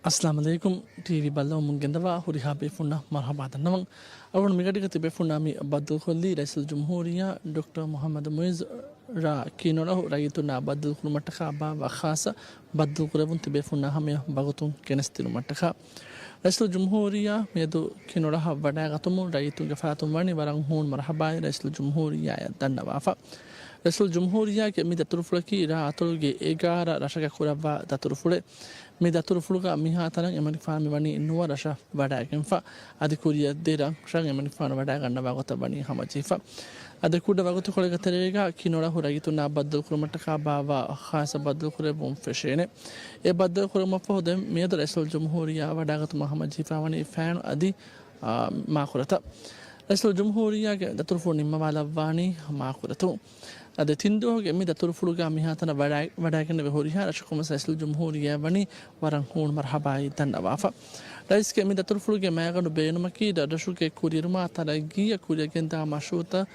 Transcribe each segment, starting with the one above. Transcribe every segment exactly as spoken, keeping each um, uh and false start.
އައްސަލާމު ޢަލައިކުމް. ޓީވީ ބައްލަވަމުން ގެންދަވާ ހުރިހާ ބޭފުންނަށް މަރުޙަބާ ދަންނަވަން. އަޅުގަނޑު މިގަޑީގަ ތިބޭފުންނާ މި ބައްދަލުކޮށްލީ ރައީސުލްޖުމްހޫރިއްޔާ ޑޮކްޓަރ މުޙައްމަދު މުޢިއްޒު ރ ކިނޮޅަހު ރައްޔިތުންނާ ބައްދަލުކުރުމަށްޓަކާ ބާއްވާ ޚާއްޞަ ބައްދަލުކުރެއްވުން ތިބޭފުންނާ ހަމަޔަށް ވަގުތުން ގެނެސްދިނުމަށްޓަކާ. ރައީސުލްޖުމްހޫރިއްޔާ މިއަދު ކިނޮޅަހަށް ވަޑާގަތުމުން ރައްޔިތުންގެ ފަރާތުން ވަނީ ވަރަށް ހޫނު މަރުޙަބާއެއް ރައީސުލްޖުމްހޫރިއްޔާއަށް ދަންނަވާފަ. ރައީސުލްޖުމްހޫރިއްޔާގެ މި ދަތުރުފުޅަކީ ރ އަތޮޅުގެ އެގާރަ ރަށަކަށް ކުރައްވާ ދަތުރުފުޅެއް. މި ދަތުރުފުޅުގަ މިހާތަނަށް އެމަނިކުފާނު މިވަނީ ނުވަ ރަށަށް ވަޑާގެންފަ. އަދި ކުރިއަށް ދެ ރަށަށް އެމަނިކުފާނު ވަޑާގަންނަވާ ގޮތަށް ވަނީ ހަމަޖެހިފަ. އަދި ކުޑަ ވަގުތުކޮޅެއްގެ ތެރޭގަ ކިނޮޅަހު ރައްޔިތުންނާ ބައްދަލުކުރުމަށްޓަކާ ބާއްވާ ޚާއްޞަ ބައްދަލުކުރެއްވުން ފެށޭނެ. އެ ބައްދަލުކުރުމަށްފަހު ދެން މިއަދު ރައީސުލްޖުމްހޫރިއްޔާ ވަޑާގަތުމަށް ހަމަޖެހިފަ ވަނީ ފޭނު އަދި، އާ، މާކުރަތައް. ރައީސުލްޖުމްހޫރިއްޔާގެ ދަތުރުފުޅު ނިންމަވާލައްވާނީ މާކުރަތުން. އަދި ތިން ދުވަހުގެ މި ދަތުރުފުޅުގަ މިހާތަނަށް ވަޑާ-، ވަޑާގެންނެވި ހުރިހާ ރަށަކުން ވެސް ރައީސުލްޖުމްހޫރިއްޔާ ވަނީ ވަރަށް ހޫނު މަރުޙަބާއެއް ދަންނަވާފަ. ރައީސްގެ މި ދަތުރުފުޅުގެ މައިގަނޑު ބޭނުމަކީ ރަށްރަށުގެ ކުރިއެރުމާ ތަރައްގީއަށް ކުރިއަށް ގެންދާ މަޝްރޫޢުތައް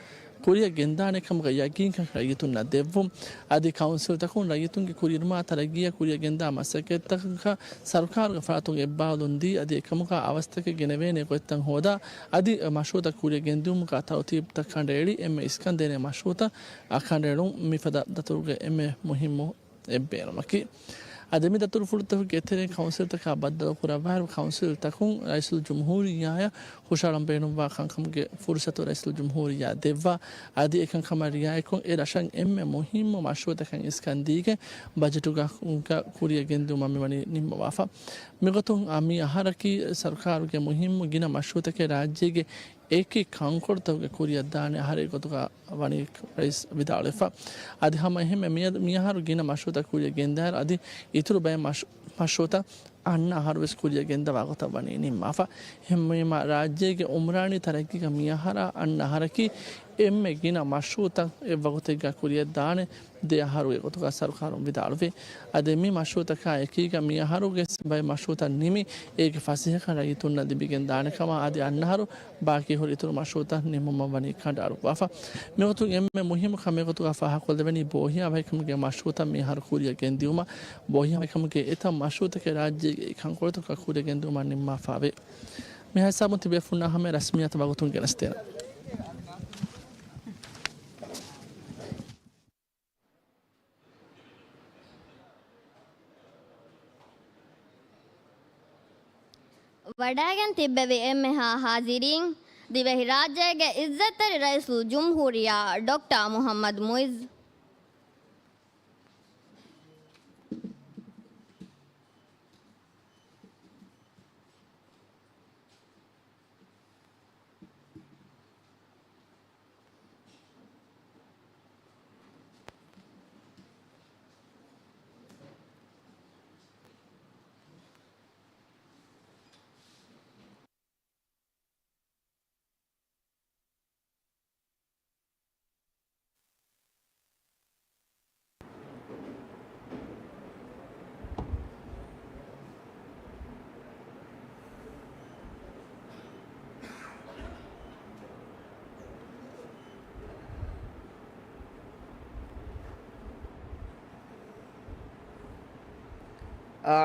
ކުރިއަށް ގެންދާނެ ކަމުގެ ޔަގީންކަން ރައްޔިތުންނަށް ދެއްވުން. އަދި ކައުންސިލްތަކުން ރައްޔިތުންގެ ކުރިއެރުމާ ތަރައްގީއަށް ކުރިއަށް ގެންދާ މަސައްކަތްތަކަކަށް ސަރުކާރުގެ ފަރާތުން އެއްބާރުލުން ދީ، އަދި އެކަމުގަ އަވަސްތަކެއް ގެނެވޭނެ ގޮތްތައް ހޯދާ، އަދި މަޝްރޫޢުތައް ކުރިއަށް ގެންދިއުމުގަ ތަރުތީބުތައް ކަނޑައެޅި، އެންމެ އިސްކަންދޭނެ މަޝްރޫޢުތައް އަށް ކަނޑައެޅުން މިފަދަ ދަތުރުގެ އެންމެ މުހިއްމު އެއްބޭނުމަކީ. އަދި މި ދަތުރުފުޅުތަކުގެ ތެރެއިން ކައުންސިލްތަކާ ބައްދަލުކުރައްވާއިރު، ކައުންސިލްތަކުން ރައީސުލްޖުމްހޫރިއްޔާއަށް ހުށަހަޅަން ބޭނުންވާ ކަންކަމުގެ ފުރުސަތު ރައީސުލްޖުމްހޫރިއްޔާ ދެއްވާ، އަދި އެކަންކަމަށް ރިއާޔަތްކޮށް، އެ ރަށަށް އެންމެ މުހިއްމު މަޝްރޫޢުތަކަށް އިސްކަން ދީގެން، ބަޖެޓުގަ ކުރިއަށް ގެންދިއުމަށް މިވަނީ ނިންމަވާފަ. މިގޮތުން މި އަހަރަކީ ސަރުކާރުގެ މުހިއްމު ގިނަ މަޝްރޫޢުތަކެއް ރާއްޖޭގެ އެކި ކަންކޮޅުތަކުގެ ކުރިއަށް ދާނެ އަހަރެއް ގޮތުގަ ވަނީ ރައީސް ވިދާޅުވެފަ. އަދި ހަމަ އެހެންމެ މިއަދު މިއަހަރު ގިނަ މަޝްރޫޢުތައް ކުރިއަށް ގެންދާއިރު، އަދި އިތުރު ބައެއް މަޝް-، މަޝްރޫޢުތައް އަންނަ އަހަރު ވެސް ކުރިއަށް ގެންދަވާ ގޮތަށް ވަނީ ނިންމާފަ. އެހެންވީމަ، ރާއްޖޭގެ އުމްރާނީ ތަރައްގީގަ މިއަހަރާ އަންނަ އަހަރަކީ އެންމެ ގިނަ މަޝްރޫޢުތައް އެއްވަގުތެއްގަ ކުރިއަށް ދާނެ ދެ އަހަރުގެ ގޮތުގަ ސަރުކާރުން ވިދާޅުވި. އަދި މި މަޝްރޫޢުތަކާ އެކީގަ މި އަހަރުގެ ބައެއް މަޝްރޫޢުތައް ނިމި، އޭގެ ފަސޭހަކަން ރައްޔިތުންނަށް ލިބިގެން ދާނެ ކަމަށް، އަދި އަންނަ އަހަރު ބާކީ ހުރި އިތުރު މަޝްރޫޢުތައް ނިމުމަށް ވަނީ ކަނޑައަޅުއްވާފަ. މިގޮތުން އެންމެ މުހިއްމު ކަމެއް ގޮތުގަ ފާހަގަކޮށްލެވެނީ ބޯހިޔާވަހިކަމުގެ މަޝްރޫޢުތައް މިއަހަރު ކުރިއަށް ގެންދިއުމަށް. ބޯހިޔާވަހިކަމުގެ އެތައް މަޝްރޫޢުތަކެއް ރާއްޖޭގެ އެކި ކަންކޮޅުތަކަށް ކުރިއަށް ގެންދިއުމަށް ނިންމާފައެވެ. މިހާ ހިސާބުން ތިބޭފުންނާ ހަމަ ރަސްމިއްޔާތު ވަގުތުން ގެނެސްދޭނަން. ވަޑައިގެން ތިއްބެވި އެންމެހާ ހާޒިރީން، ދިވެހިރާއްޖޭގެ އިއްޒަތްތެރި ރައީސުލްޖުމްހޫރިއްޔާ ޑޮކްޓަރ މުޙައްމަދު މުޢިއްޒު.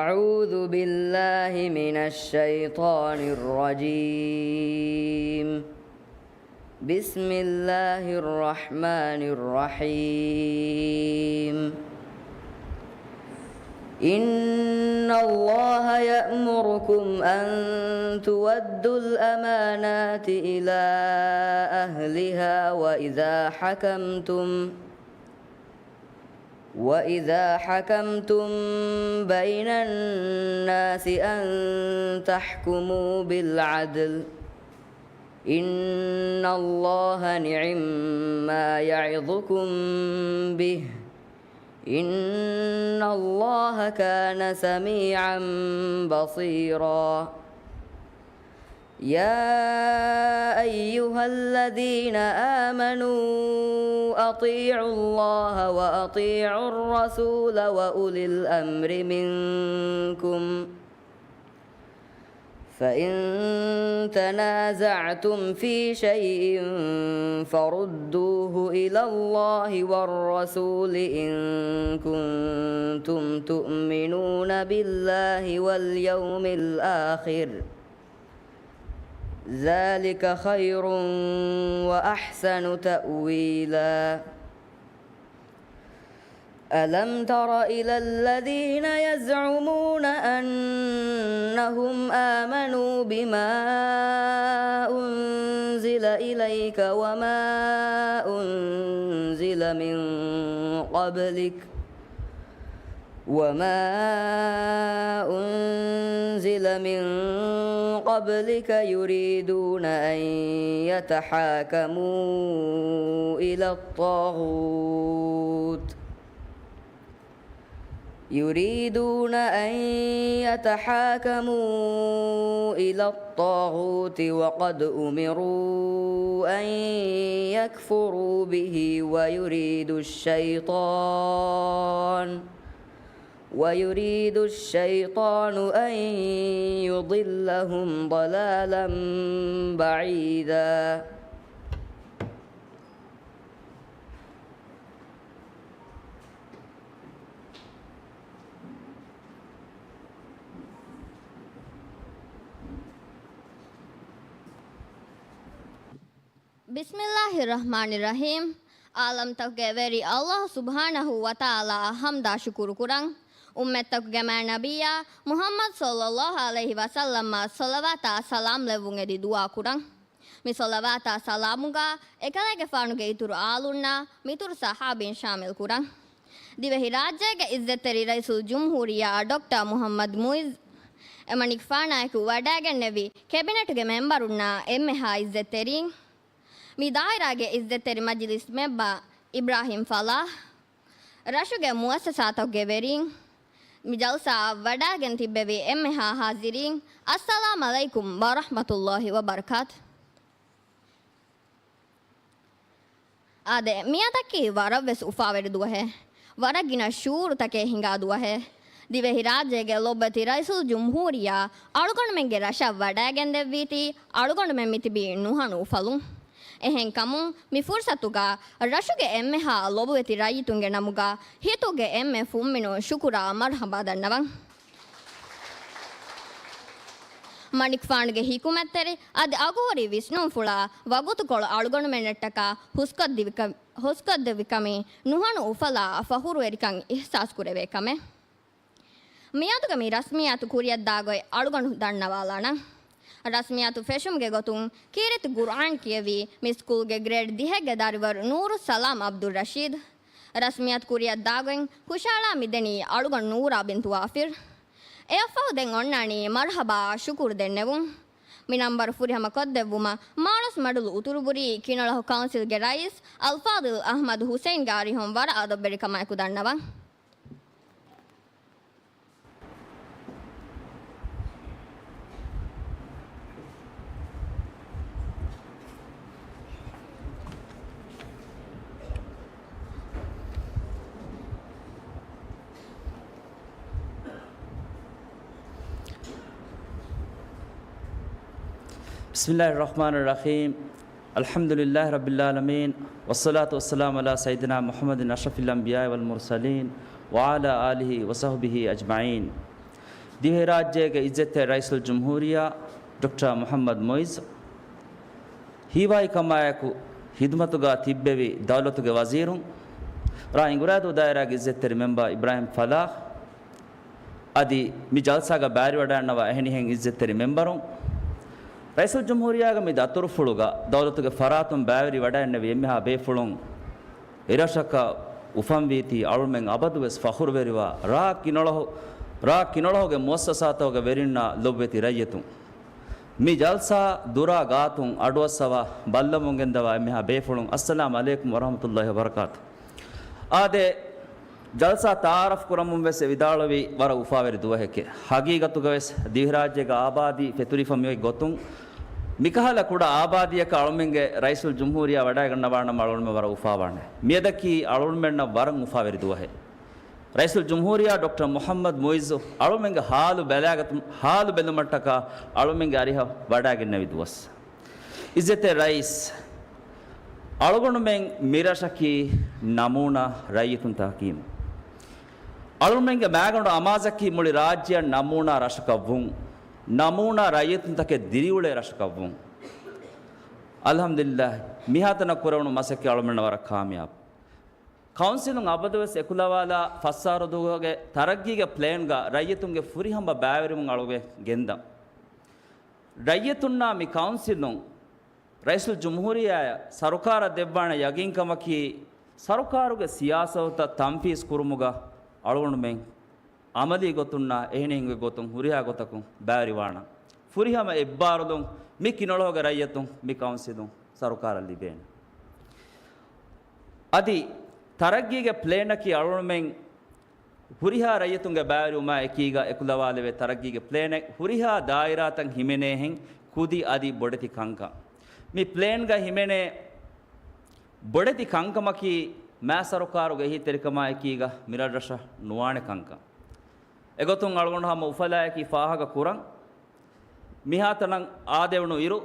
أعوذ بالله من الشيطان الرجيم. بسم الله الرحمن الرحيم. إن الله يأمركم أن تؤدوا الأمانات إلى أهلها وإذا حكمتم وإذا حكمتم بين الناس أن تحكموا بالعدل، إن الله نعما يعظكم به، إن الله كان سميعا بصيرا. يا أيها الذين آمنوا أطيعوا الله وأطيعوا الرسول وأولي الأمر منكم، فإن تنازعتم في شيء فردوه إلى الله والرسول إن كنتم تؤمنون بالله واليوم الآخر، ذلك خير وأحسن تأويلا. ألم تر إلى الذين يزعمون أنهم آمنوا بما أنزل إليك وما أنزل من قبلك وما أنزل من قبلك يريدون أن يتحاكموا إلى الطاغوت يريدون أن يتحاكموا إلى الطاغوت وقد أمروا أن يكفروا به ويريد الشيطان ويريد الشيطان أن يضلهم ضلالا بعيدا. بسم الله الرحمن الرحيم. ޢާލަމްތަކުގެ ވެރި ﷲ ސުބްޙާނަހޫ ވަތަޢާލާއަށް ޙަމްދާ ޝުކުރު ކުރަން. އުއްމަތްތަކުގެ މާތް ނަބިއްޔާ މުޙައްމަދު ޞައްލައްލާހު ޢަލައިހި ވަސައްލަމަށް ޞަލަވާތާ ސަލާމް ލެއްވުން އެދި ދުޢާ ކުރަން. މި ޞަލަވާތާ ސަލާމުގަ އެކަލޭގެފާނުގެ އިތުރު އާލުންނާ މިތުރު ޞަޙާބީން ޝާމިލް ކުރަން. ދިވެހިރާއްޖޭގެ ޢިއްޒަތްތެރި ރައީސުލްޖުމްހޫރިއްޔާ ޑޮކްޓަރ މުޙައްމަދު މުޢިއްޒު އެމަނިކުފާނާއެކު ވަޑައިގެންނެވި ކެބިނެޓުގެ މެމްބަރުންނާ އެންމެހާ ޢިއްޒަތްތެރީން، މި ދާއިރާގެ ޢިއްޒަތްތެރި މަޖިލިސް މެމްބަރ އިބްރާހިމް ފަލާޙް، ރަށުގެ މުއައްސަސާތަކުގެ ވެރީން، މި ޖަލްސާއަށް ވަޑައިގެން ތިއްބެވި އެންމެހާ ޙާޟިރީން، އައްސަލާމް ޢަލައިކުމް ވަރަޙްމަތުﷲ ވަބަރަކާތު. އާދެ، މިއަދަކީ ވަރަށްވެސް އުފާވެރި ދުވަހެއް. ވަރަށް ގިނަ ޝުޢޫރުތަކެއް ހިނގާ ދުވަހެއް. ދިވެހިރާއްޖޭގެ ލޮބުވެތި ރައީސުލްޖުމްހޫރިއްޔާ އަޅުގަނޑުމެންގެ ރަށަށް ވަޑައިގެންދެއްވީތީ، އަޅުގަނޑުމެން މިތިބީ ނުހަނު އުފަލުން. އެހެންކަމުން، މި ފުރުޞަތުގަ ރަށުގެ އެންމެހާ ލޮބުވެތި ރައްޔިތުންގެ ނަމުގަ ހިތުގެ އެންމެ ފުންމިނުން ޝުކުރާ މަރުޙަބާ ދަންނަވަން. މަނިކުފާނުގެ ޙިކުމަތްތެރި އަދި އަގުހުރި ވިސްނުންފުޅާ ވަގުތުކޮޅު އަޅުގަނޑުމެންނަށްޓަކާ ހުސްކޮށްދެވިކަ-، ހުސްކޮށްދެއްވިކަމީ ނުހަނު އުފަލާ ފަޚުރުވެރިކަން އިޙްސާސްކުރެވޭ ކަމެއް. މިއަދުގެ މި ރަސްމިއްޔާތު ކުރިއަށްދާ ގޮތް އަޅުގަނޑު ދަންނަވާލާނަން. ރަސްމިއްޔާތު ފެށުމުގެ ގޮތުން ކީރިތި ޤުރްއާން ކިޔެވި މި ސްކޫލްގެ ގްރޭޑް ދިހެއްގެ ދަރިވަރު ނޫރުއްސަލާމް ޢަބްދުއްރަޝީދު. ރަސްމިއްޔާތު ކުރިއަށްދާ ގޮތް ހުށައަޅާ މިދެނީ އަޅުގަނޑު ނޫރާ ބިންތު ވާފިރު. އެއަށްފަހު ދެން އޮންނާނީ މަރުޙަބާއާ ޝުކުރު ދެންނެވުން. މި ނަންބަރު ފުރިހަމަ ކޮށްދެއްވުމަށް މާޅޮސް މަޑުލު އުތުރުބުރީ ކިނޮޅަހު ކައުންސިލްގެ ރައީސް އަލްފާޟިލް އަޙްމަދު ޙުސައިންގެ އަރިހުން ވަރަށް އަދަބުވެރިކަމާއެކު ދަންނަވަން. بسم الله الرحمن الرحيم. الحمد لله رب العالمين، والصلاة والسلام على سيدنا محمد أشرف الأنبياء والمرسلين، وعلى آله وصحبه أجمعين. ދިވެހިރާއްޖޭގެ ޢިއްޒަތްތެރި ރައީސުލްޖުމްހޫރިއްޔާ ޑޮކްޓަރ މުޙައްމަދު މުޢިއްޒު، ހީވާހިކަމާއެކު ޚިދުމަތުގަ ތިއްބެވި ދައުލަތުގެ ވަޒީރުން، ރ. އިނގުރާދޫ ދާއިރާގެ ޢިއްޒަތްތެރި މެމްބަރ އިބްރާހިމް ފަލާޙް، އަދި މި ޖަލްސާގަ ބައިވެރިވަޑައިގަންނަވާ އެހެނިހެން ޢިއްޒަތްތެރި މެމްބަރުން، ރައީސުލްޖުމްހޫރިއްޔާގެ މި ދަތުރުފުޅުގަ ދައުލަތުގެ ފަރާތުން ބައިވެރިވަޑައިގެންނެވި އެންމެހާ ބޭފުޅުން، އެރަށަކަށް އުފަންވީތީ އަޅުމެން އަބަދުވެސް ފަޚުރުވެރިވާ، ރ. ކިނޮޅަހު، ރ. ކިނޮޅަހުގެ މުއައްސަސާތަކުގެ ވެރިންނާ ލޮބުވެތި ރައްޔިތުން. މި ޖަލްސާ ދުރާ ގާތުން އަޑުއައްސަވާ ބައްލަވަމުން ގެންދަވާ އެންމެހާ ބޭފުޅުން، އައްސަލާމް ޢަލައިކުމް ވަރަޙްމަތުﷲ ވަބަރަކާތު. އާދެ، ޖަލްސާ ތަޢާރަފް ކުރަމުން ވެސް ވިދާޅުވީ ވަރަށް އުފާވެރި ދުވަހެކޭ. ޙަޤީޤަތުގަ ވެސް ދިވެހިރާއްޖޭގެ އާބާދީ ފެތުރިފަ މިއޮތް ގޮތުން، މިކަހަލަ ކުޑަ އާބާދީއަކަށް އަޅުމެންގެ ރައީސުލްޖުމްހޫރިއްޔާ ވަޑައިގަންނަވާނަމަ އަޅުގަނޑުމެން ވަރަށް އުފާވާނެ. މިއަދަކީ އަޅުގަނޑުމެންނަށް ވަރަށް އުފާވެރި ދުވަހެއް. ރައީސުލްޖުމްހޫރިއްޔާ ޑޮކްޓަރ މުޙައްމަދު މުޢިއްޒު އަޅުމެންގެ ހާލު ބެލާގަތު، ހާލު ބެލުމަށްޓަކާ އަޅުމެންގެ އަރިހަށް ވަޑާގެންނެވި ދުވަސް. އިއްޒަތްތެރި ރައީސް، އަޅުގަނޑުމެން މިރަށަކީ ނަމޫނާ ރައްޔިތުންތަކަކީމު. އަޅުމެންގެ މާގަނޑު އަމާޒަކީ މުޅި ރާއްޖެއަށް ނަމޫނާ ރަށަކަށްވުން، ނަމޫނާ ރައްޔިތުންތަކެއް ދިރިއުޅޭ ރަށަކަށްވުން. އަލްޙަމްދުލިއްލާހް، މިހާތަނަށް ކުރެވުނު މަސައްކަތް އަޅުމެންނަށް ވަރަށް ކާމިޔާބު. ކައުންސިލުން އަބަދުވެސް އެކުލަވާލާ ފަސް އަހަރު ދުވަހުގެ ތަރައްގީގެ ޕްލޭންގަ ރައްޔިތުންގެ ފުރިހަމަ ބައިވެރިވުން އަޅުގަނޑު ގެންދަން. ރައްޔިތުންނާ މި ކައުންސިލުން ރައީސުލްޖުމްހޫރިއްޔާއަށް ސަރުކާރަށް ދެއްވާނެ ޔަގީންކަމަކީ، ސަރުކާރުގެ ސިޔާސަތުތައް ތަންފީޒް ކުރުމުގަ އަޅުގަނޑުމެން އަމަލީ ގޮތުންނާ އެހެނިހެން ގޮތުން ހުރިހާ ގޮތަކުން ބައިވެރިވާނަން. ފުރިހަމަ އެއްބާރުލުން މި ކިނޮޅުގެ ރައްޔިތުން މި ކައުންސިލުން ސަރުކާރަށް ލިބޭނެ. އަދި ތަރައްގީގެ ޕްލޭނަކީ އަޅުގަނޑުމެން ހުރިހާ ރައްޔިތުންގެ ބައިވެރިވުމާ އެކީގަ އެކުލަވާލެވޭ ތަރައްގީގެ ޕްލޭނެއް ހުރިހާ ދާއިރާތައް ހިމެނޭހެން ކުދި އަދި ބޮޑެތި ކަންކަން. މި ޕްލޭންގަ ހިމެނޭ ބޮޑެތި ކަންކަމަކީ މާ ސަރުކާރުގެ އެހީތެރިކަމާ އެކީގަ މިރަށްރަށަށް ނުވާނެ ކަންކަން. އެގޮތުން އަޅުގަނޑު ހަމަ އުފަލާއެކީ ފާހަގަ ކުރަން. މިހާތަނަށް އާދެވުނު އިރު،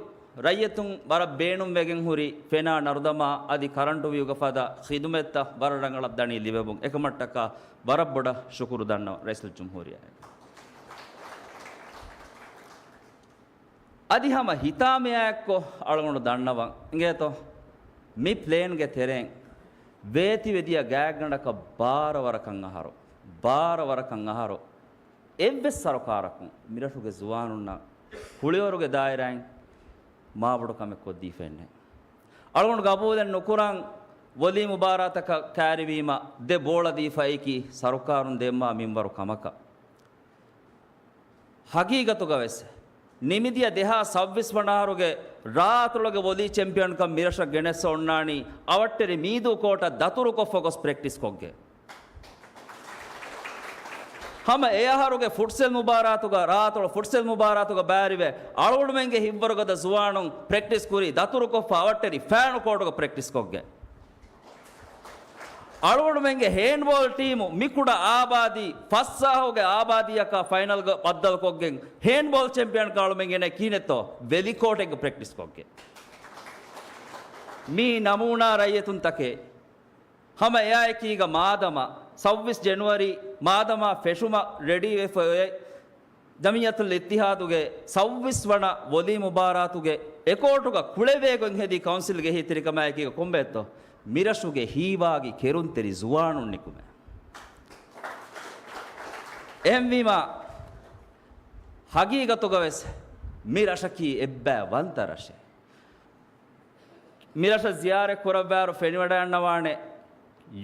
ރައްޔިތުން ވަރަށް ބޭނުންވެގެން ހުރި ފެނާ ނަރުދަމާ އަދި ކަރަންޓު ވިއުގެ ފަދަ ޚިދުމަތްތައް ވަރަށް ރަނގަޅަށް ދަނީ ލިބެމުން. އެކަމަށްޓަކާ ވަރަށް ބޮޑަށް ޝުކުރު ދަންނަވަން ރައީސުލްޖުމްހޫރިއްޔާއަށް. އަދި ހަމަ ހިތާމަޔާއެއްކޮށް އަޅުގަނޑު ދަންނަވަން އިނގޭތޯ، މި ޕްލޭންގެ ތެރެއިން ވޭތިވެދިޔަ ގާތްގަނޑަކަށް ބާރަ ވަރަކަށް އަހަރު، ބާރަ ވަރަކަށް އަހަރު އެއްވެސް ސަރުކާރަކުން މިރަށުގެ ޒުވާނުންނަށް ކުޅިވަރުގެ ދާއިރާއިން މާބޮޑު ކަމެއް ކޮށްދީފައެއް ނެތް. އަޅުގަނޑު ގަބޫލެއް ނުކުރަން، ވޮލީ މުބާރާތަކަށް ކައިރިވީމަ ދެ ބޯޅަ ދީފައިކީ ސަރުކާރުން ދޭންވާ މިންވަރު ކަމަކަށް. ހަގީގަތުގަވެސް، ނިމިދިޔަ ދެހާސް ސައްބީސް ވަނަ އަހަރުގެ ރާއަތޮޅުގެ ވޮލީ ޗެމްޕިއަންކަން މިރަށަށް ގެނެއްސަ އޮންނާނީ އަވަށްޓެރި މީދޫ ކޯޓަށް ދަތުރުކޮށްފަ ގޮސް ޕްރެކްޓިސް ކޮށްގެން. ހަމަ އެ އަހަރުގެ ފުޓްސަލް މުބާރާތުގަ، ރާއަތޮޅު ފުޓްސަލް މުބާރާތުގަ ބައިވެރިވެ، އަޅުގަނޑުމެންގެ ހިތްވަރުގަދަ ޒުވާނުން ޕްރެކްޓިސް ކުރީ ދަތުރުކޮށްފަ އަވަށްޓެރި ފައިނު ކޯޓުގަ ޕްރެކްޓިސް ކޮށްގެން. އަޅުގަނޑުމެންގެ ހޭންޑްބޯލް ޓީމު މިކުޑަ އާބާދީ، ފަސް ސާހުގެ އާބާދީއަކާ ފައިނަލްގަ ބައްދަލުކޮށްގެން، ހޭންޑްބޯލް ޗެމްޕިއަންކަން އަޅުމެން ގެނައީ ކިހިނެއްތޯ؟ ވެލިކޯޓެއްގަ ޕްރެކްޓިސް ކޮށްގެން. މީ ނަމޫނާ ރައްޔިތުންތަކެއް. ހަމަ އެއާއެކީގަ މާދަމާ ސައްބީސް ޖެނުއަރީ މާދަމާ ފެށުމަށް ރެޑީވެފަ އޮތް ޖަމިއްޔަތުލް އިއްތިހާދުގެ ސައްބީސް ވަނަ ވޮލީ މުބާރާތުގެ އެކޯޓުގަ ކުޅެވޭގޮތް ހެދި ކައުންސިލްގެ އެހީތެރިކަމާއެކީގަ ކޮންބައެއްތޯ؟ މިރަށުގެ ހީވާގި ކެރުންތެރި ޒުވާނުން ނިކުމޭ. އެހެންވީމާ، ހަގީގަތުގަވެސް މި ރަށަކީ އެއްބައި ވަންތަ ރަށެއް. މިރަށަށް ޒިޔާރަތް ކުރައްވާއިރު ފެނިވަޑައިގަންނަވާނެ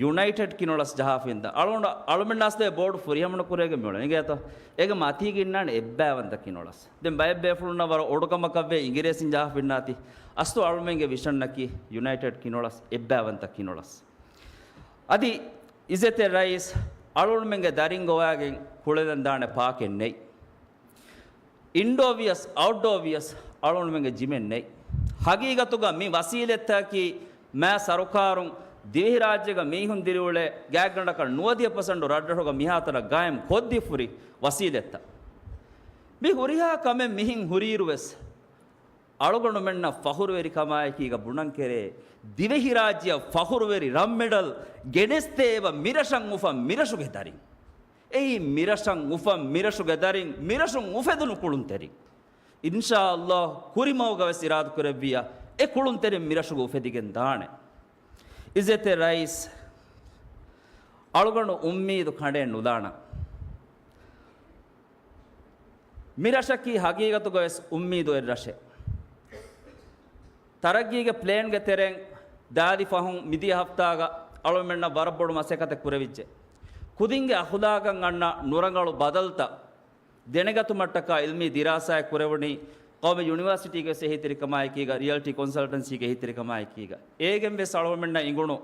ޔުނައިޓެޑް ކިނޮޅަސް ޖަހާފަ އިންދާ. އަޅުގަނޑު، އަޅުމެންނާސް ދޭ ބޯޑު ފުރިހަމަނުކުރޭގެ މިއުޅެނީ އިނގޭތޯ. އޭގެ މަތީގަ އިންނާނެ އެއްބައިވަންތަ ކިނޮޅަސް. ދެން ބައެއް ބޭފުޅުންނަށް ވަރަށް އޮޑުކަމަކަށްވޭ އިނގިރޭސިން ޖަހާފަ އިންނާތީ. އަސްލު އަޅުމެންގެ ވިޝަންއަކީ ޔުނައިޓެޑް ކިނޮޅަސް، އެއްބައިވަންތަ ކިނޮޅަސް. އަދި އިއްޒަތްތެރި ރައީސް، އަޅުގަނޑުމެންގެ ދަރިން ގޮވާގެން ކުޅެލަން ދާނެ ޕާކެއް ނެތް. އިންޑޯ ވިޔަސް އައުޓްޑޯ ވިޔަސް އަޅުގަނޑުމެންގެ ޖިމެއް ނެތް. ހަގީގަތުގަ މި ވަސީލަތްތަކަކީ މާ ސަރުކާރުން ދިވެހިރާއްޖޭގަ މީހުން ދިރިއުޅޭ ގާތްގަނޑަކަށް ނުވަދިހަ ޕަސެންޓު ރަށްރަށުގަ މިހާތަނަށް ގާއިމް ކޮށްދީފަ ހުރި ވަސީލަތްތައް. މި ހުރިހާ ކަމެއް މިހެން ހުރިއިރުވެސް، އަޅުގަނޑުމެންނަށް ފަޚުރުވެރިކަމާއެކީގަ ބުނަން ކެރޭ، ދިވެހިރާއްޖެއަށް ފަޚުރުވެރި ރަށް މެޑަލް ގެނެސްދޭ އެބަ މިރަށަށް އުފަން މިރަށުގެ ދަރިން. އެއީ މިރަށަށް އުފަން މިރަށުގެ ދަރިން، މިރަށުން އުފެދުނު ކުޅުންތެރިން. އިންޝާﷲ ކުރިމަގުގަވެސް އިރާދަކުރެއްވިއްޔާ، އެ ކުޅުންތެރިން މިރަށުގަ އުފެދިގެން ދާނެ. އިއްޒަތްތެރި ރައީސް، އަޅުގަނޑު އުއްމީދު ކަނޑައެއް ނުލާނަން. މިރަށަކީ ހަގީގަތުގަވެސް އުއްމީދު އޮތް ރަށެއް. ތަރައްގީގެ ޕްލޭންގެ ތެރެއިން ދާދި ފަހުން މިދިޔަ ހަފްތާގަ އަޅުމެންނަށް ވަރަށް ބޮޑު މަސައްކަތެއް ކުރެވިއްޖެ. ކުދިންގެ އަޚުލާގަށް އަންނަ ނުރަނގަޅު ބަދަލުތައް ދެނެގަތުމަށްޓަކާ އިލްމީ ދިރާސާއެއް ކުރެވުނީ ޤައުމީ ޔުނިވާސިޓީގެ އެހީތެރިކަމާއެކީގަ، ރިއަލްޓީ ކޮންސަލްޓަންސީގެ އެހީތެރިކަމާއެކީގަ. އޭގެން ވެސް އަޅުމެންނަށް އިނގުނު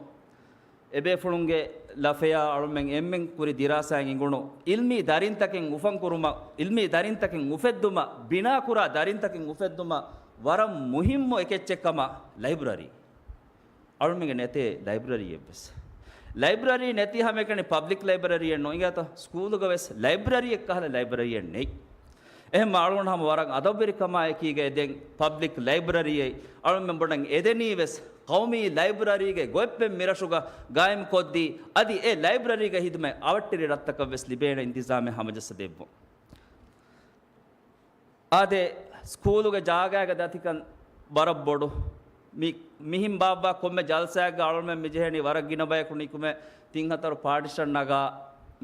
އެބޭފުޅުންގެ ލަފަޔާ އަޅުމެން އެންމެން ކުރި ދިރާސާއިން އިނގުނު އިލްމީ ދަރިންތަކެއް އުފަން ކުރުމަށް، އިލްމީ ދަރިންތަކެއް އުފެއްދުމަށް، ބިނާކުރާ ދަރިންތަކެއް އުފެއްދުމަށް ވަރަށް މުހިއްމު އެކެއްޗެއް ކަމަށް ލައިބްރަރީ. އަޅުމެންގެ ނެތޭ ލައިބްރަރީއެއްވެސް. ލައިބްރަރީ ނެތި ހަމައެކަނި ޕަބްލިކް ލައިބްރަރީއެއް ނޫން. އިނގޭތޯ، ސްކޫލުގަ ވެސް ލައިބްރަރީއެއް ކަހަލަ ލައިބްރަރީއެއް ނެތް. އެހެން އަޅުގަނޑު ހަމަ ވަރަށް އަދަބުވެރިކަމާ އެކީގައި ދެން ޕަބްލިކް ލައިބްރަރީއެއް އަޅުމެން ބޮޑަށް އެދެނީ ވެސް ޤައުމީ ލައިބްރަރީގެ ގޮތްޕެން މިރަށުގަ ގާއިމްކޮށްދީ، އަދި އެ ލައިބްރަރީގެ ހިދުމަތް އަވަށްޓެރި ރަށްތަކަށް ވެސް ލިބޭނެ އިންތިޒާމެއް ހަމަޖައްސަ ދެއްވުން. އާދެ، ސްކޫލުގެ ޖާގައިގެ ދަތިކަން ވަރަށް ބޮޑު. މި، މިހިން ބާއްވާ ކޮންމެ ޖަލްސާއެއްގަ އަޅުމެން މިޖެހެނީ ވަރަށް ގިނަ ބަޔަކު ނިކުމެ ތިން ހަތަރު ޕާޓިޝަން ނަގާ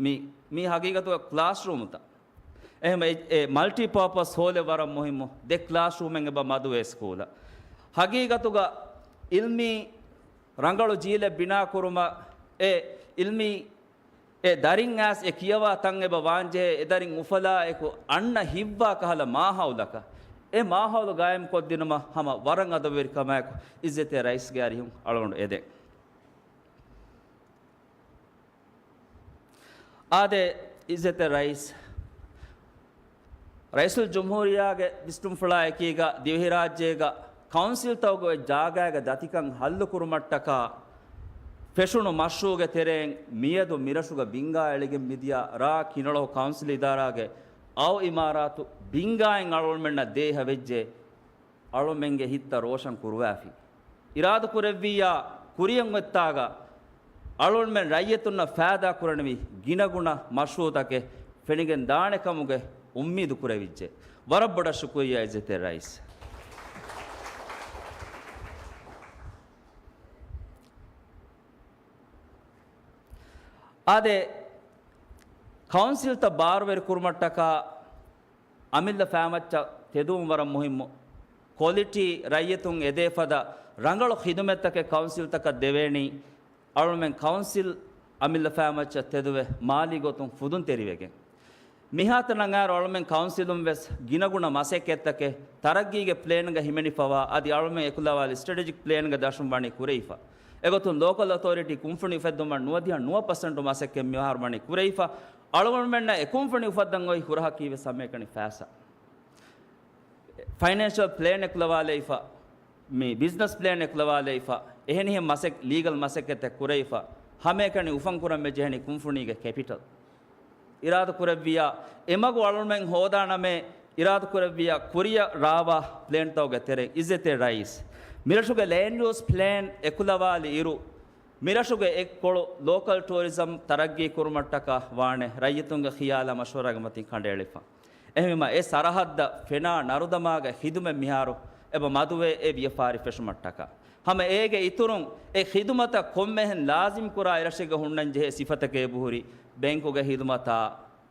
މި، މީ ހަގީގަތުގަ ކްލާސްރޫމްތައް. އެހެން އެ، އެ މަލްޓީޕާޕަސް ހޯލެއް ވަރަށް މުހިއްމު. ދެ ކްލާސްރޫމެއް އެބަ މަދުވޭ ސްކޫލަށް. ހަގީގަތުގަ އިލްމީ ރަނގަޅު ޖީލެއް ބިނާ ކުރުމަށް އެ އިލްމީ އެ ދަރިން އައިސް އެ ކިޔަވާ ތަން އެބަ ވާންޖެހޭ، އެ ދަރިން އުފަލާ އެކު އަންނަ ހިތްވާ ކަހަލަ މާހައުލަކަށް، އެ މާހައުލު ގާއިމް ކޮށްދިނުމަށް ހަމަ ވަރަށް އަދަބުވެރިކަމާއެކު އިއްޒަތްތެރި ރައީސްގެ އަރިހުން އަޅުގަނޑު އެދެން. އާދެ، އިއްޒަތްތެރި ރައީސް، ރައީސުލްޖުމްހޫރިއްޔާގެ ވިސްނުންފުޅާ އެކީގަ ދިވެހިރާއްޖޭގަ ކައުންސިލްތަކުގެ ޖާގައިގެ ދަތިކަން ހައްލުކުރުމަށްޓަކާ ފެށުނު މަޝްރޫޢުގެ ތެރެއިން މިއަދު މިރަށުގަ ބިންގާ އެޅިގެން މިދިޔަ ރ. ކިނަޅު ކައުންސިލް އިދާރާގެ އައު އިމާރާތު ބިންގާއިން އަޅުގަނޑުމެންނަށް ދޭހަވެއްޖެ. އަޅުމެންގެ ހިތްތައް ރޯޝަން ކުރުވާފި. އިރާދަކުރެއްވިއްޔާ ކުރިޔަށް އޮތްތާގަ އަޅުގަނޑުމެން ރައްޔިތުންނަށް ފައިދާ ކުރަނިވި ގިނަގުނަ މަޝްރޫޢުތަކެއް ފެނިގެން ދާނެ ކަމުގެ އުއްމީދު ކުރެވިއްޖެ. ވަރަށް ބޮޑަށް ޝުކުރިއްޔާ އިއްޒަތްތެރި ރައީސް. އާދެ، ކައުންސިލްތައް ބާރުވެރި ކުރުމަށްޓަކާ އަމިއްލަ ފައިމައްޗަށް ތެދުވުން ވަރަށް މުހިއްމު. ކޮލިޓީ ރައްޔިތުން އެދޭ ފަދަ ރަނގަޅު ޚިދުމަތްތަކެއް ކައުންސިލްތަކަށް ދެވޭނީ، އަޅުމެން ކައުންސިލް އަމިއްލަ ފައިމައްޗަށް ތެދުވެ މާލީ ގޮތުން ފުދުންތެރިވެގެން. މިހާތަނަށް އައިރު އަޅުމެން ކައުންސިލުން ވެސް ގިނަގުނަ މަސައްކަތްތަކެއް ތަރައްގީގެ ޕްލޭންގަ ހިމެނިފަވާ، އަދި އަޅުމެން އެކުލަވާލި ސްޓްރެޓެޖިކް ޕްލޭންގެ ދަށުން ވަނީ ކުރެވިފަ. އެގޮތުން ލޯކަލް އޮތޯރިޓީ ކުންފުނި އުފެއްދުމަށް ނުވަދިހަ ނުވަ ޕަސެންޓު މަސައްކަތް މިވަހަރު ވަނީ ކުރެވިފަ. އަޅުގަނޑުމެންނަށް އެ ކުންފުނި އުފައްދަން އޮތް ހުރަހަކީ ވެސް ހަމައެކަނި ފައިސާ. ފައިނޭންޝަލް ޕްލޭން އެކުލަވާލައިފަ، މި ބިޒްނަސް ޕްލޭން އެކުލަވާލައިފަ، އެހެނިހެން މަސެއް، ލީގަލް މަސައްކަތެއް ކުރެވިފަ، ހަމައެކަނި އުފަން ކުރަން މި ޖެހެނީ ކުންފުނީގެ ކެޕިޓަލް. އިރާދަ ކުރެއްވިއްޔާ، އެމަގު އަޅުމެން ހޯދާނަމޭ، އިރާދަ ކުރެއްވިއްޔާ، ކުރިއަށް ރާވާ ޕްލޭންތަކުގެ ތެރެއިން އިއްޒަތްތެރި ރައީސް، މިރަށުގެ ލޭންޑް ޔޫސް ޕްލޭން އެކުލަވާލި އިރު، މިރަށުގެ އެއްކޮޅު ލޯކަލް ޓޫރިޒަމް ތަރައްގީ ކުރުމަށްޓަކާ ވާނެ ރައްޔިތުންގެ ޚިޔާލާ މަޝްވަރާގެ މަތިން ކަނޑައެޅިފަ. އެހެންވީމަ، އެ ސަރަހައްދަށް ފެނާ ނަރުދަމާގެ ޚިދުމަތް މިހާރު އެބަ މަދުވޭ އެ ވިޔަފާރި ފެށުމަށްޓަކާ. ހަމަ އޭގެ އިތުރުން އެ ޚިދުމަތަށް ކޮންމެހެން ލާޒިމް ކުރާ އެރަށެއްގަ ހުންނަން ޖެހޭ ސިފަތަކަށް އެބަހުރި ބޭންކުގެ ޚިދުމަތާ،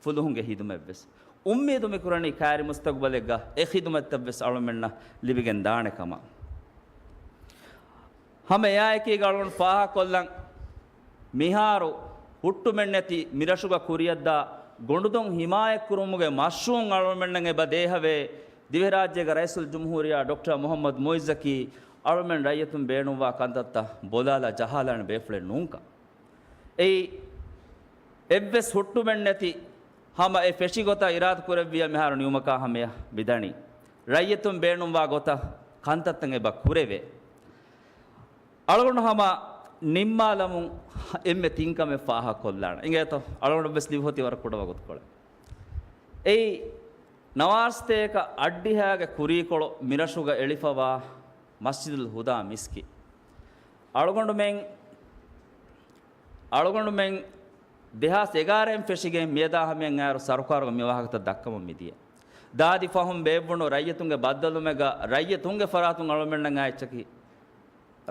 ފުލުހުންގެ ޚިދުމަތްވެސް. އުއްމީދު މިކުރަނީ ކައިރި މުސްތަގުބަލެއްގަ އެ ޚިދުމަތްތައްވެސް އަޅުމެންނަށް ލިބިގެން ދާނެ ކަމަށް. ހަމަ އެއާއެކީގަ އަޅުގަނޑު ފާހަގަކޮށްލަން، މިހާރު ހުއްޓުމެއްނެތި މިރަށުގަ ކުރިއަށްދާ ގޮނޑުދޮށް ހިމާޔަތްކުރުމުގެ މަޝްރޫޢުން އަޅުމެންނަށް އެބަ ދޭހަވޭ، ދިވެހިރާއްޖޭގެ ރައީސުލްޖުމްހޫރިއްޔާ ޑޮކްޓަރ މުޙައްމަދު މުޢިއްޒަކީ އަޅުމެން ރައްޔިތުން ބޭނުންވާ ކަންތައްތައް ބޮލާލާ ޖަހާލާނެ ބޭފުޅެއް ނޫންކަން. އެއީ، އެއްވެސް ހުއްޓުމެއްނެތި ހަމަ އެ ފެށި ގޮތަށް އިރާދަކުރެއްވިއްޔާ މިހާރު ނިމުމަކާ ހަމަޔަށް މިދަނީ. ރައްޔިތުން ބޭނުންވާ ގޮތަށް ކަންތައްތައް އެބަ ކުރެވޭ. އަޅުގަނޑު ހަމަ ނިންމާލަމުން އެންމެ ތިން ކަމެއް ފާހަގަކޮށްލާނަން. އިނގޭތޯ؟ އަޅުގަނޑަށްވެސް ލިބިފަ އޮތީ ވަރަށް ކުޑަ ވަގުތުކޮޅެއް. އެއީ، ނަވާރަސަތޭކަ އަށްޑިހައިގެ ކުރީކޮޅު މިރަށުގަ އެޅިފަވާ މަސްޖިދުލް ހުދާ މިސްކިތް. އަޅުގަނޑުމެން، އަޅުގަނޑުމެން ދެހާސް އެގާރައިން ފެށިގެން މިއަދާ ހަމަޔަށް އައިރު ސަރުކާރުގެ މި ވާހަކަތައް ދައްކަމުން މިދިޔަ. ދާދި ފަހުން ބޭއްވުނު ރައްޔިތުންގެ ބައްދަލުމެއްގަ ރައްޔިތުންގެ ފަރާތުން އަޅުމެންނަށް އައިއްޗަކީ.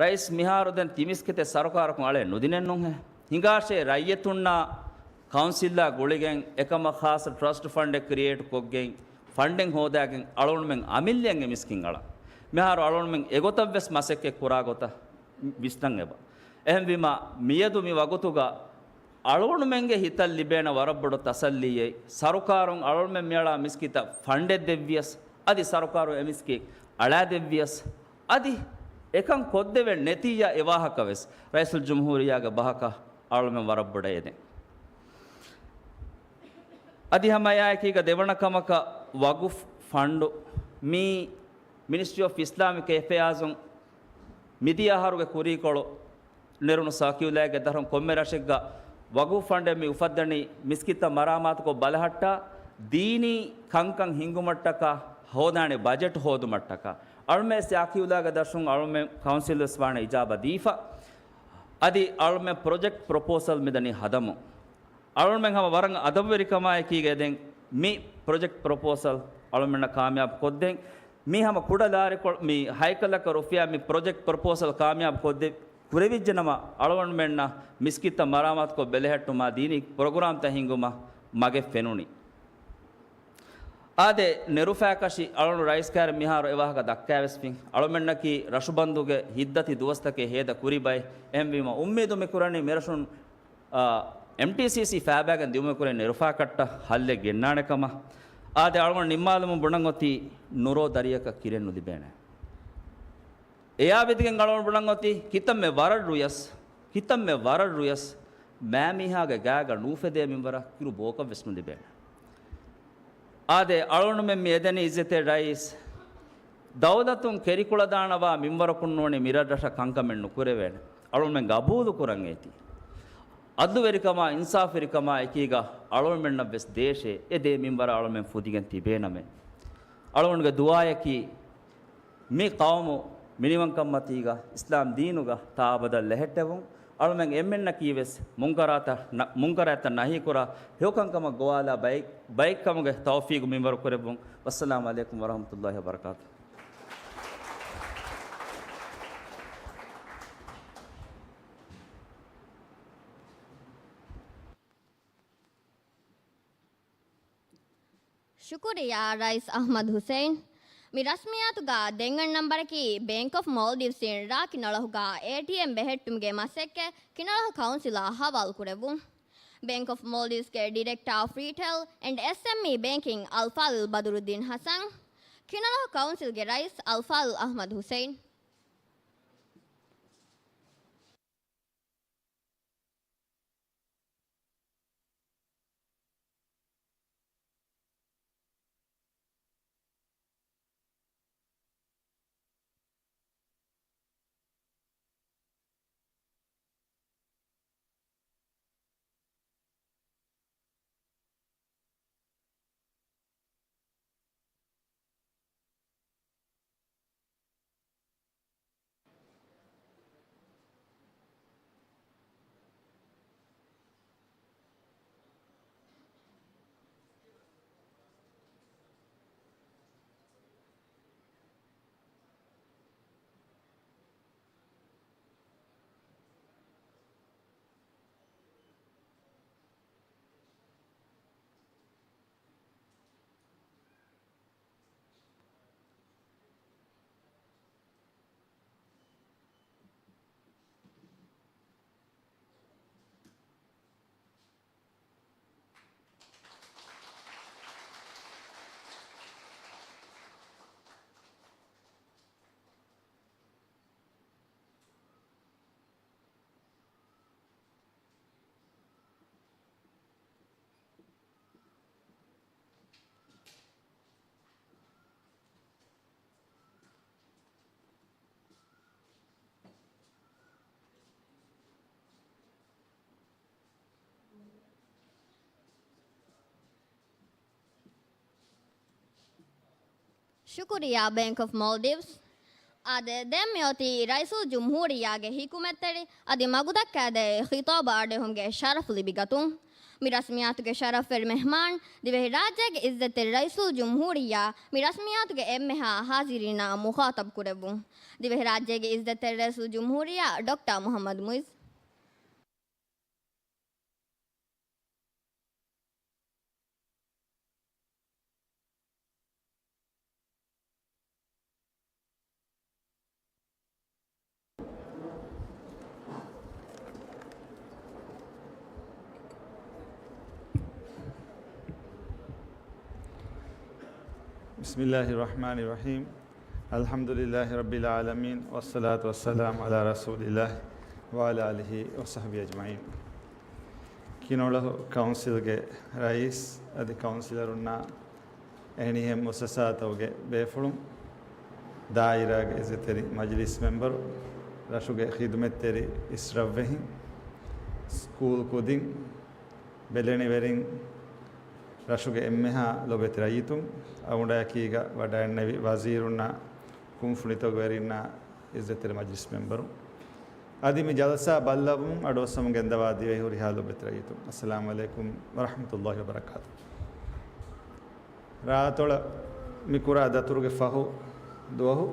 ރައީސް، މިހާރު ދެން ތި މިސްކިތެއް ސަރުކާރަކުން އަޅައެއް ނުދިނެއްނޫންހޭ. ހިނގާށޭ، ރައްޔިތުންނާ ކައުންސިލްއާ ގުޅިގެން އެކަމަށް ޚާއްޞަ ޓްރަސްޓް ފަންޑެއް ކްރިއޭޓް ކޮށްގެން، ފަންޑެއް ހޯދާގެން އަޅުގަނޑުމެން އަމިއްލައަށް އެ މިސްކިތް އަޅަން. މިހާރު އަޅުގަނޑުމެން އެގޮތަށްވެސް މަސައްކަތް ކުރާ ގޮތަށް ވިސްނަން އެބަ. އެހެންވީމާ، މިއަދު މި ވަގުތުގަ އަޅުގަނޑުމެންގެ ހިތަށް ލިބޭނެ ވަރަށް ބޮޑު ތަސައްލީއެއް، ސަރުކާރުން އަޅުގަނޑުމެން މިއަޅާ މިސްކިތަށް ފަންޑެއް ދެއްވިޔަސް، އަދި ސަރުކާރުން އެ މިސްކިތް އަޅާދެއްވިޔަސް، އަދި އެކަން ކޮށްދެވެން ނެތިއްޔާ އެ ވާހަކަވެސް ރައީސުލްޖުމްހޫރިއްޔާގެ ބަހަކަށް އަޅުމެން ވަރަށް ބޮޑަށް އެދެން. އަދި ހަމައެއާއެކީގަ ދެވަނަ ކަމަކަށް ވަގުފް ފަންޑު. މީ މިނިސްޓްރީ އޮފް އިސްލާމިކް އެފެއާޒުން މިދިޔަ އަހަރުގެ ކުރީކޮޅު ނެރުނު ސާކިއުލާގެ ދަށުން ކޮންމެ ރަށެއްގަ ވަގުފު ފަންޑެއް މި އުފައްދަނީ މިސްކިތްތައް މަރާމާތުކޮށް ބަލަހައްޓާ ދީނީ ކަންކަން ހިންގުމަށްޓަކާ ހޯދާނެ ބަޖެޓް ހޯދުމަށްޓަކާ. އަޅުމެ ސާކިއުލާގެ ދަށުން އަޅުމެ ކައުންސިލް ވެސް ވާނެ އިޖާބަ ދީފަ. އަދި އަޅުމެ ޕްރޮޖެކްޓް ޕްރޮޕޯސަލް މިދަނީ ހަދަމުން. އަޅުމެން ހަމަ ވަރަށް އަދަބުވެރިކަމާއެކީގަ ދެން މި ޕްރޮޖެކްޓް ޕްރޮޕޯސަލް އަޅުމެންނަށް ކާމިޔާބު ކޮށްދޭން. މީ ހަމަ ކުޑަ ލާރިކޮޅު، މި ހަތް އެކަރަކަށް ރުފިޔާ މި ޕްރޮޖެކްޓް ޕްރޮޕޯސަލް ކާމިޔާބު ކޮށްދެ، ކުރެވިއްޖެނަމަ، އަޅުގަނޑުމެންނަށް މިސްކިތްތައް މަރާމާތުކޮށް ބެލެހެއްޓުމާ ދީނީ ޕްރޮގްރާމްތައް ހިންގުމަށް މަގެއް ފެނުނީ. އާދެ، ނެރުފައިކަށި އަޅުގަނޑު ރައީސްކައިރިން މިހާރު އެވާހަކަ ދައްކައިވެސްފިން. އަޅުމެންނަކީ ރަށުބަންދުގެ ހިތްދަތި ދުވަސްތަކެއް ހޭދަ ކުރި ބައެއް. އެހެންވީމަ، އުއްމީދު މިކުރަނީ މިރަށުން އާ، އެމްޓީސީސީ ފައިބައިގެން ދިއުމަށް ކުރެ ނެރުފާކަށްޓަށް ހައްލެއް ގެންނާނެ ކަމަށް. އާދެ، އަޅުގަނޑު ނިންމާލަމުން ބުނަން އޮތީ ނުރޯ ދަރިއަކަށް ކިރެއް ނުލިބޭނެ. އެއާ ވެދިގެން އަޅުގަނޑު ބުނަން އޮތީ ކިތަންމެ ވަރަށް ރުޔަސް، ކިތަންމެ ވަރަށް ރުޔަސް މާމީހާގެ ގާގަ ނޫފެދޭ މިންވަރަށް ކިރު ބޯކަށް ވެސް ނުލިބޭނެ. އާދެ، އަޅުގަނޑުމެން މި އެދެނީ އިއްޒަތްތެރި ރައީސް ދައުލަތުން ކެރިކުޅަދާނަވާ މިންވަރަކުން ނޫނީ މިރަށްރަށަށް ކަންކަމެއް ނުކުރެވޭނެ. އަޅުގަނޑުމެން ގަބޫލު ކުރަން އޭތި. އަދުލުވެރިކަމާ، އިންސާފުވެރިކަމާ އެކީގަ އަޅުގަނޑުމެންނަށް ވެސް ދޭށޭ، އެ ދޭ މިންވަރަށް އަޅުގަނޑުމެން ފުދިގެން ތިބޭނަމޭ. އަޅުގަނޑުގެ ދުޢާއަކީ، މި ޤައުމު މިނިވަންކަންމަތީގަ އިސްލާމް ދީނުގަ ތާއަބަދަށް ލެހެއްޓެވުން. އަޅުމެން އެންމެންނަކީ ވެސް މުންކަރާތައް ނަ-، މުންކަރާތްތައް ނަހީކުރާ، ހެޔޮކަންކަމަށް ގޮވާލާ ބައެއް، ބައެއްކަމުގެ ތައުފީގު މިންވަރު ކުރެއްވުން. ވައްސަލާމް ޢަލައިކުމް ވަރަޙްމަތުﷲ ވަބަރަކާތުހު. ޝުކުރިއްޔާ ރައީސް އަޙްމަދު ޙުސައިން. މި ރަސްމިއްޔާތުގަ ދެން އަންނަ ނަންބަރަކީ ބޭންކް އޮފް މޯލްޑިވްސްއިން ރ ކިނަޅަހުގަ އޭޓީއެމް ބެހެއްޓުމުގެ މަސައްކަތް ކިނަޅަހު ކައުންސިލަށް ޙަވާލު ކުރެއްވުން. ބޭންކް އޮފް މޯލްޑިވްސްގެ ޑިރެކްޓަރ އޮފް ރީޓެއިލް އެންޑް އެސްއެމްއީ ބޭންކިން އަލްފާޟިލް ބަދުރުއްދީން ޙަސަން، ކިނަޅަހު ކައުންސިލްގެ ރައީސް އަލްފާޟިލް އަޙްމަދު ޙުސައިން. ޝުކުރިއްޔާ ބޭންކް އޮފް މޯލްޑިވްސް. އާދެ، ދެން މިއޮތީ ރައީސުލްޖުމްހޫރިއްޔާގެ ޙިކުމަތްތެރި އަދި މަގުދައްކާދޭ ޚިޠާބަށް އަޑުއެހުމުގެ ޝަރަފް ލިބިގަތުން. މި ރަސްމިއްޔާތުގެ ޝަރަފްވެރި މެހްމާން، ދިވެހިރާއްޖޭގެ އިއްޒަތްތެރި ރައީސުލްޖުމްހޫރިއްޔާ، މި ރަސްމިއްޔާތުގެ އެންމެހާ ޙާޟިރީނާ މުޚާޠަބު ކުރެއްވުން. ދިވެހިރާއްޖޭގެ އިއްޒަތްތެރި ރައީސުލްޖުމްހޫރިއްޔާ ޑޮކްޓަރ މުޙައްމަދު މުޢިއްޒު. بسم الله الرحمن الرحيم. الحمد لله رب العالمين، والصلاة والسلام على رسول الله وعلى آله وصحبه أجمعين. ކިނޮޅަހު ކައުންސިލްގެ ރައީސް އަދި ކައުންސިލަރުންނާ އެހެނިހެން މުއައްސަސާތަކުގެ ބޭފުޅުން، ދާއިރާގެ އިއްޒަތްތެރި މަޖިލީސް މެމްބަރު، ރަށުގެ ޚިދުމަތްތެރި އިސްރަށްވެހިން، ސްކޫލް ކުދިން، ބެލެނިވެރިން، ރަށުގެ އެންމެހާ ލޮބެތި ރައްޔިތުން، އަޅުގަނޑާ އެކީގަ ވަޑައިގެންނެވި ވަޒީރުންނާ، ކުންފުނިތަކުގެ ވެރިންނާ، އިއްޒަތްތެރި މަޖިލިސް މެމްބަރުން. އަދި މި ޖަލްސާ ބައްލަވަމުން އަޑުއައްސަމުން ގެންދަވާ ދިވެހި ހުރިހާ ލޮބެތި ރައްޔިތުން، އައްސަލާމު ޢަލައިކުމް ވަރަޙްމަތުﷲި ވަބަރަކާތު. ރާއަތޮޅަށް މި ކުރާ ދަތުރުގެ ފަހު ދުވަހު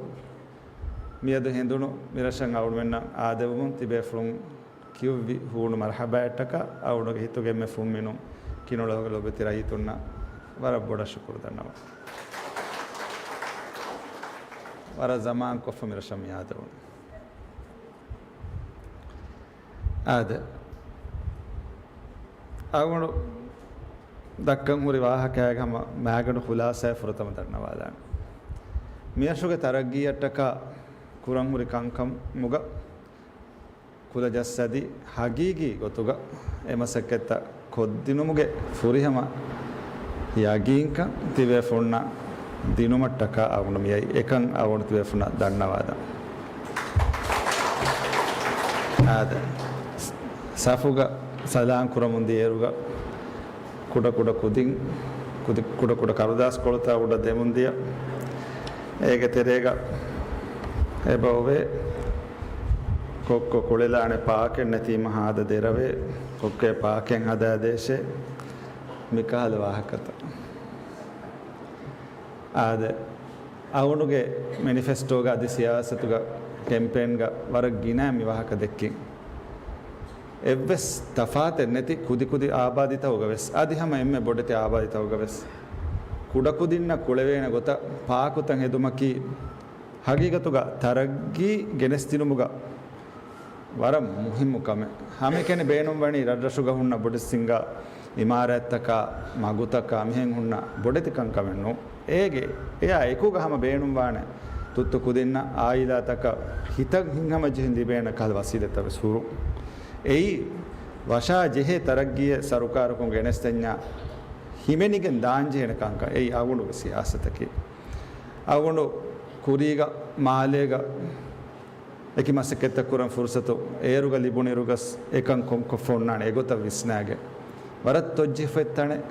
މިއަދު ހެނދުނު މިރަށަށް އަޅުގަނޑުމެންނަށް އާދެވުމުން ތިބޭފުޅުން ކިޔުއްވި ހޫނު މަރުޙަބާއަށްޓަކާ އަޅުގަނޑުގެ ހިތުގެ އެންމެ ފުންމިނުން ކިނުޅަހުގެ ލޮބެތި ރައްޔިތުންނަށް ވަރަށް ބޮޑަށް ޝުކުރު ދަންނަވަން. ވަރަށް ޒަމާން ކޮށްފަ މިރަށަށް މި އާދެވުނު. އާދެ، އަޅުގަނޑު ދައްކަން ހުރި ވާހަކައިގެ ހަމަ މާގަނޑު ޚުލާސާއެއް ފުރަތަމަ ދަންނަވާލާން. މިރަށުގެ ތަރައްގީއަށްޓަކާ ކުރަން ހުރި ކަންކަމުގަ ކުލަ ޖައްސަދި ހަގީގީ ގޮތުގަ އެ މަސައްކަތްތައް ކޮށްދިނުމުގެ ފުރިހަމަ ޔަގީންކަން ތިބޭފުޅުންނަށް ދިނުމަށްޓަކާ އަޅުގަނޑު މިއައީ. އެކަން އަޅުގަނޑު ތިބޭފުޅުންނަށް ދަންނަވާލަން. އާދެ، ސަފުގަ ސަލާން ކުރަމުން ދިޔައިރުގަ ކުޑަކުޑަ ކުދިން، ކުދި، ކުޑަކުޑަ ކަރުދާސްކޮޅުތައް އުޑަ ދެމުން ދިޔަ. އޭގެ ތެރޭގަ އެބަ އޮވޭ ކޮއްކޮ ކުޅެލާނެ ޕާކެއް ނެތީމަ ހާދަ ދެރަވޭ، ކޮއްކޮއެ ޕާކެއް ހަދާދޭށޭ، މިކަހަލަ ވާހަކަތައް. އާދެ، އަޅުގަނޑުގެ މެނިފެސްޓޯގަ އަދި ސިޔާސަތުގަ ކެމްޕޭންގަ ވަރަށް ގިނަ މި ވާހަކަ ދެއްކިން. އެއްވެސް ތަފާތެއް ނެތި ކުދިކުދި އާބާދީތަކުގަ ވެސް، އަދި ހަމަ އެންމެ ބޮޑެތި އާބާދީތަކުގަ ވެސް ކުޑަކުދިންނަށް ކުޅެވޭނެ ގޮތަށް ޕާކުތައް ހެދުމަކީ ހަގީގަތުގަ ތަރައްގީ ގެނެސްދިނުމުގަ ވަރަށް މުހިއްމު ކަމެއް. ހަމައެކަނި ބޭނުންވަނީ ރަށްރަށުގަ ހުންނަ ބޮޑެތި ސިންގާ އިމާރާތްތަކާ، މަގުތަކާ މިހެން ހުންނަ ބޮޑެތި ކަންކަމެއް ނޫން. އޭގެ، އެއާ އެކުގަ ހަމަ ބޭނުންވާނެ ތުއްތު ކުދިންނަށް އާއިލާތަކަށް ހިތަށް ހިތްހަމަޖެހި ލިބޭނެ ކަހަލަ ވަސީލަތްތައް ވެސް ހުރުން. އެއީ ވަށާ ޖެހޭ ތަރައްގީއެއް ސަރުކާރަކުން ގެނެސްދެންޏާ ހިމެނިގެން ދާންޖެހޭނެ ކަންކަން. އެއީ އަޅުގަނޑުގެ ސިޔާސަތަކީ. އަޅުގަނޑު ކުރީގަ މާލޭގަ އެކި މަސައްކަތްތައް ކުރަން ފުރުސަތު އޭރުގަ ލިބުނިއިރުގަސް އެކަން ކޮންކޮށްފަ އޮންނާނެ އެގޮތަށް ވިސްނާގެން. ވަރަށް ތޮއްޖެހިފައި ތަނެއް.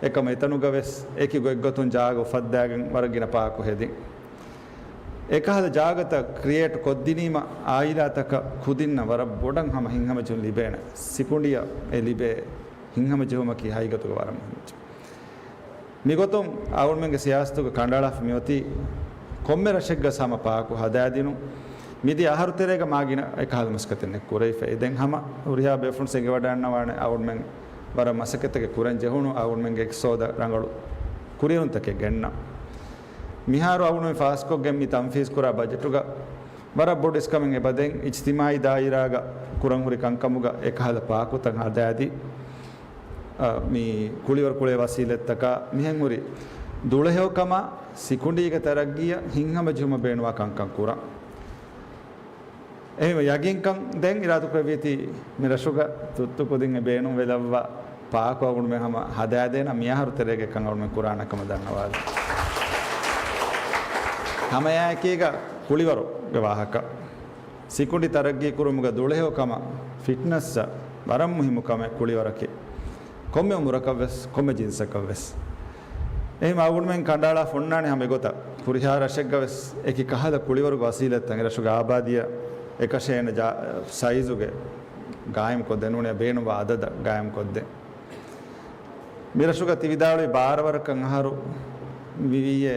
އެކަމަ އެތަނުގަ ވެސް އެކި ގޮތްގޮތުން ޖާގަ އުފައްދާގެން ވަރަށް ގިނަ ޕާކު ހެދިން. އެކަހަލަ ޖާގަތައް ކްރިއޭޓް ކޮށްދިނީމަ އާއިލާތަކަށް ކުދިންނަށް ވަރަށް ބޮޑަށް ހަމަ ހިތްހަމަޖެހުން ލިބޭނެ. ސިކުނޑިއަށް އެ ލިބޭ ހިތްހަމަޖެހުމަކީ ހަގީގަތުގަ ވަރަށް މުހިންމު. މިގޮތުން އަޅުގަނޑުމެންގެ ސިޔާސަތުގަ ކަނޑައަޅާފަ މިއޮތީ ކޮންމެ ރަށެއްގަސް ހަމަ ޕާކު ހަދާދިނުން. މިދިޔަ އަހަރު ތެރޭގަ މާ ގިނަ އެކަހަލަ މަސައްކަތެއް ނެތް ކުރެވިފަ. އެ ދެން ހަމަ ހުރިހާ ބޭފުޅުން އެނގިވަޑައިގަންނަވާނެ އަޅުގަނޑުމެން ވަރަށް މަސައްކަތްތަކެއް ކުރަން ޖެހުނު އަޅުގަނޑުމެންގެ އެކްސޯދަ ރަނގަޅު ކުރިއެރުންތަކެއް ގެންނަ. މިހާރު އަޅުގަނޑުމެން ފާސްކޮށްގެން މި ތަންފީޒް ކުރާ ބަޖެޓުގަ ވަރަށް ބޮޑު އިސްކަމެއް އެބަދޭން އިޖްތިމާއީ ދާއިރާގަ ކުރަން ހުރި ކަންކަމުގަ އެކަހަލަ ޕާކުތައް ހަދާދީ، އަ، މި ކުޅިވަރު ކުޅޭ ވަސީލަތްތަކާ މިހެން ހުރި ދުޅަހެޔޮކަމާ ސިކުނޑީގެ ތަރައްގީއަށް ހިތްހަމަޖެހުމަށް ބޭނުންވާ ކަންކަން ކުރަން. އެހެންވެ ޔަގީންކަން ދެން އިރާދަކުރެއްވީތީ މި ރަށުގަ ތުއްތު ކުދިން އެ ބޭނުން ވެލައްވާ ޕާކު އަޅުގަނޑުމެން ހަމަ ހަދާދޭނަ މިއަހަރު ތެރޭގަ އެކަން އަޅުގަނޑުމެން ކުރާނެ ކަމަށް ދަންނަވާލި. ހަމައެއާއެކީގަ ކުޅިވަރުގެ ވާހަކަ. ސިކުނޑި ތަރައްގީ ކުރުމުގަ ދުޅަހެޔޮ ކަމަށް ފިޓްނަސްއަށް ވަރަށް މުހިއްމު ކަމެއް ކުޅިވަރަކީ. ކޮންމެ އުމުރަކަށް ވެސް، ކޮންމެ ޖިންސަކަށް ވެސް. އެހެން އަޅުގަނޑުމެން ކަނޑައަޅާފަ އޮންނާނެ ހަމަ އެގޮތަށް. ހުރިހާ ރަށެއްގަ ވެސް އެކި ކަހަލަ ކުޅިވަރުގެ ވަސީލަތްތައް އެ ރަށުގެ އާބާދީއަށް އެކަށޭނެ ޖާ-، ސައިޒުގެ ގާއިމްކޮށްދޭން ނޫނީ ބޭނުންވާ އަދަދަށް ގާއިމްކޮށްދޭން. މި ރަށުގަ ތި ވިދާޅުވި ބާރަ ވަރަކަށް އަހަރު މިވީއޭ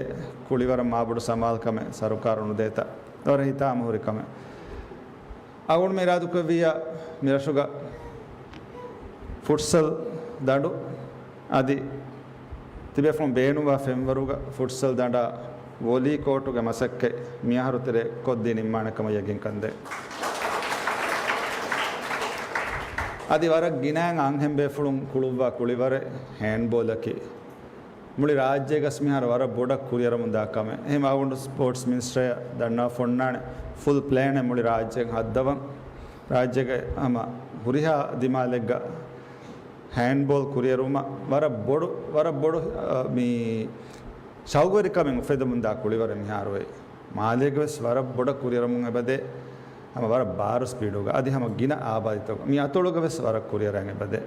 ކުޅިވަރަށް މާބޮޑު ސަމާލުކަމެއް ސަރުކާރު ނުދޭތަ؟ ވަރަށް ހިތާމަހުރި ކަމެއް. އަޅުގަނޑުމެން އިރާދަކުރެއްވިއްޔާ މި ރަށުގަ ފުޓްސަލް ދަނޑު އަދި ތިބޭފުޅުން ބޭނުންވާ ފެންވަރުގަ ފުޓްސަލް ދަނޑާ ވޮލީ ކޯޓުގެ މަސައްކަތް މިއަހަރު ތެރޭ ކޮށްދީ ނިންމާނެ ކަމަށް ޔަގީންކަންދޭ. އަދި ވަރަށް ގިނައިން އަންހެން ބޭފުޅުން ކުޅުއްވާ ކުޅިވަރެއް ހޭންޑްބޯލަކީ. މުޅި ރާއްޖޭގަސް މިހާރު ވަރަށް ބޮޑަށް ކުރިއަރަމުންދާ ކަމެއް. އެހެން އަޅުގަނޑު ސްޕޯޓްސް މިނިސްޓަރ ދަންނަވާފަ އޮންނާނެ ފުލް ޕްލޭނެއް މުޅި ރާއްޖެއިން ހައްދަވަން. ރާއްޖޭގެ ހަމަ ހުރިހާ ދިމާލެއްގަ ހޭންޑްބޯލް ކުރިއެރުމަށް ވަރަށް ބޮޑު، ވަރަށް ބޮޑު، އަ، މި ޝައުގުވެރިކަމެއް އުފެދެމުންދާ ކުޅިވަރެއް މިހާރު އޮތް. މާލޭގެ ވެސް ވަރަށް ބޮޑަށް ކުރިއަރަމުން އެބަދޭ. ހަމަ ވަރަށް ބާރު ސްޕީޑުގަ އަދި ހަމަ ގިނަ އާބާދީތަކު މި އަތޮޅުގަ ވެސް ވަރަށް ކުރިއަރަން އެބަދޭ.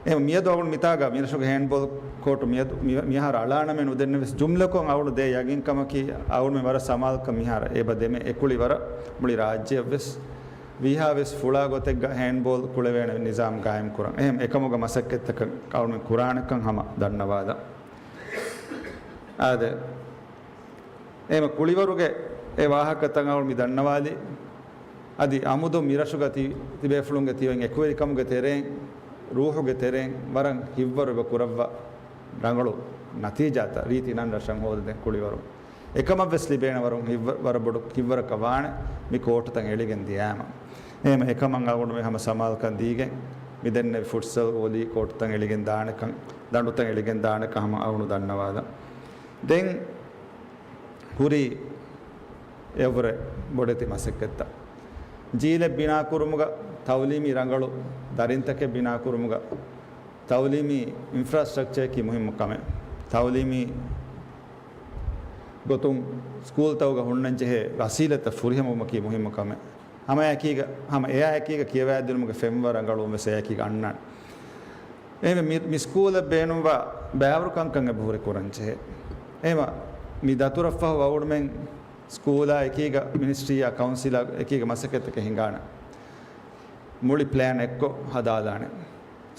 އެ މިއަދު އަޅުގަނޑު މިތާގަ މިރަށުގެ ހޭންޑްބޯލް ކޯޓު މިއަދު މި-، މިހާރު އަޅާނަމޭ ނުދެންނެވިސް ޖުމްލަކޮށް އަޅުގަނޑު ދޭ ޔަގީންކަމަކީ އަޅުގަނޑުމެން ވަރަށް ސަމާލުކަން މިހާރު އެބަ ދެމެ އެކުޅި ވަރަށް މުޅި ރާއްޖެއަށްވެސް ވީހާވެސް ފުޅާ ގޮތެއްގަ ހޭންޑްބޯލް ކުޅެވޭނެ ނިޒާމް ގާއިމްކުރަން. އެހެން އެކަމުގެ މަސައްކަތްތަކަށް އަޅުގަނޑުމެން ކުރާނެކަން ހަމަ ދަންނަވާލަން. އާދެ. އެހެމަ ކުޅިވަރުގެ އެ ވާހަކަތައް އަޅުގަނޑު މި ދަންނަވާލި. އަދި އަމުދު މިރަށުގަ ތި-، ތިބޭފުޅުންގެ ތިޔަ އެކުވެރިކަމުގެ ތެރެއިން، ރޫހުގެ ތެރެއިން ވަރަށް ހިތްވަރު އެބަ ކުރައްވާ ރަނގަޅު ނަތީޖާތައް ރީތި ނަން ރަށަށް ހޯދަދޭން ކުޅިވަރު. އެކަމަށްވެސް ލިބޭނެ ވަރު ހިތްވަ-، ވަރަށް ބޮޑު ހިތްވަރަކަށް ވާނެ މި ކޯޓުތައް އެޅިގެން ދިޔާމަ. އެހެމަ އެކަމަށް އަޅުގަނޑުމެން ހަމަ ސަމާލުކަން ދީގެން މި ދެންނެވި ފުޓްސަލް ވޮލީ ކޯޓުތައް އެޅިގެން ދާނެކަން، ދަނޑުތައް އެޅިގެން ދާނެކަން ހަމަ އަޅުގަނޑު ދަންނަވާލަން. ދެން ހުރީ އެއަށްވުރެ ބޮޑެތި މަސައްކަތްތައް. ޖީލެއް ބިނާކުރުމުގަ ތައުލީމީ ރަނގަޅު ދަރިންތަކެއް ބިނާކުރުމުގަ ތައުލީމީ އިންފްރާސްޓްރަކްޗަރަކީ މުހިއްމު ކަމެއް. ތައުލީމީ ގޮތުން ސްކޫލްތަކުގަ ހުންނަންޖެހޭ ވަސީލަތްތައް ފުރިހަމަވުމަކީ މުހިއްމު ކަމެއް. ހަމައެކީގަ، ހަމަ އެއާއެކީގަ ކިޔަވައިދިނުމުގެ ފެންވަރަށް ރަނގަޅުވުން ވެސް އެއާއެކީގަ އަންނާނެ. އެހެންވެ މި، މި ސްކޫލަށް ބޭނުންވާ ބައިވަރު ކަންކަން އެބަހުރި ކުރަންޖެހޭ. އެހެމަ މި ދަތުރަށްފަހު އަޅުގަނޑުމެން ސްކޫލާ އެކީގަ މިނިސްޓްރީއާ ކައުންސިލާ އެކީގަ މަސައްކަތްތަކެއް ހިނގާނެ. މުޅި ޕްލޭން އެއްކޮށް ހަދާލާނެ.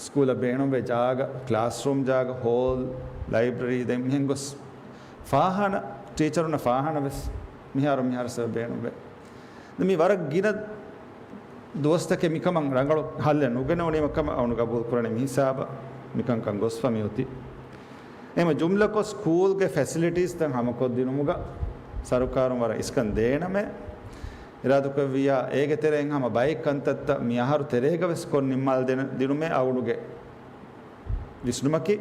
ސްކޫލަށް ބޭނުންވޭ ޖާގަ، ކްލާސްރޫމް ޖާގަ، ހޯލް، ލައިބްރަރީ، ދެން މިހެން ގޮސް ފާހާނަ، ޓީޗަރުންނަށް ފާހާނަ ވެސް މިހާރު މިހާރު ސަބަބު ބޭނުންވޭ. ދެން މި ވަރަށް ގިނަ ދުވަސްތަކެއް މިކަމަށް ރަނގަޅު ހައްލެއް ނުގެނެވުނީމަ ކަމަށް އަޅުގަނޑު ގަބޫލު ކުރަނީ މި ހިސާބަށް މިކަންކަން ގޮސްފަ މިއޮތީ. އެހެމަ ޖުމްލަކޮށް ސްކޫލްގެ ފެސިލިޓީސްތައް ހަމަކޮށްދިނުމުގަ ސަރުކާރުން ވަރަށް އިސްކަން ދޭނަމޭ. އިރާދަކުރެއްވިއްޔާ އޭގެ ތެރެއިން ހަމަ ބައެއް ކަންތައްތައް މި އަހަރު ތެރޭގަ ވެސް ކޮށް ނިންމާލަދޭނަ ދިނުމޭ އަޅުގަނޑުގެ ވިސްނުމަކީ.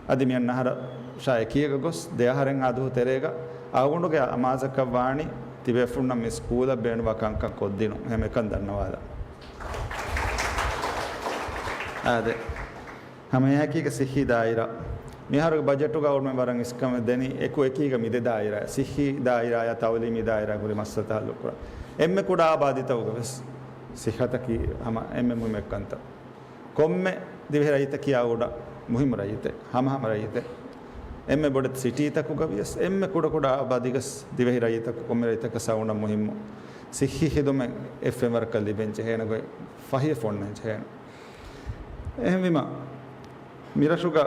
އަދި މިއަންނަ އަހަރަށާ އެކީގަ ގޮސް ދެ އަހަރެއްހާ ދުވަހު ތެރޭގަ އަޅުގަނޑުގެ އަމާޒަކަށް ވާނީ ތިބޭފުޅުންނަށް މި ސްކޫލަށް ބޭނުންވާ ކަންކަން ކޮށްދިނުން. އެހެމަ އެކަން ދަންނަވާލަން. އާދެ. ހަމައެކީގަ ސިއްހީ ދާއިރާ. މިހާރުގެ ބަޖެޓުގަ އަޅުގަނޑުމެން ވަރަށް އިސްކަމެއް ދެނީ އެކު އެކީގަ މި ދެ ދާއިރާ، ސިއްހީ ދާއިރާއާ ތައުލީމީ ދާއިރާ ހުރި މައްސަލަތައް ހައްލުކުރަން. އެންމެ ކުޑަ އާބާދީތަކުގަ ވެސް ސިއްހަތަކީ ހަމަ އެންމެ މުހިއްމު އެއްކަންތައް. ކޮންމެ ދިވެހި ރައްޔިތަކީ އަޅުގަނޑަށް މުހިއްމު ރައްޔިތެއް، ހަމަހަމަ ރައްޔިތެއް. އެންމެ ބޮޑެތި ސިޓީތަކުގަ ވިޔަސް، އެންމެ ކުޑަކުޑަ އާބާދީގަ ދިވެހި ރައްޔިތަކު، ކޮންމެ ރައްޔިތަކަށް އަޅުގަނޑަށް މުހިއްމު ސިއްހީ ޚިދުމަތް އެއް ފެންވަރަކަށް ލިބެން ޖެހޭނެ ގޮތް ފަހި ފޮންނަން ޖެހޭނެ. އެހެންވީމަ، މިރަށުގަ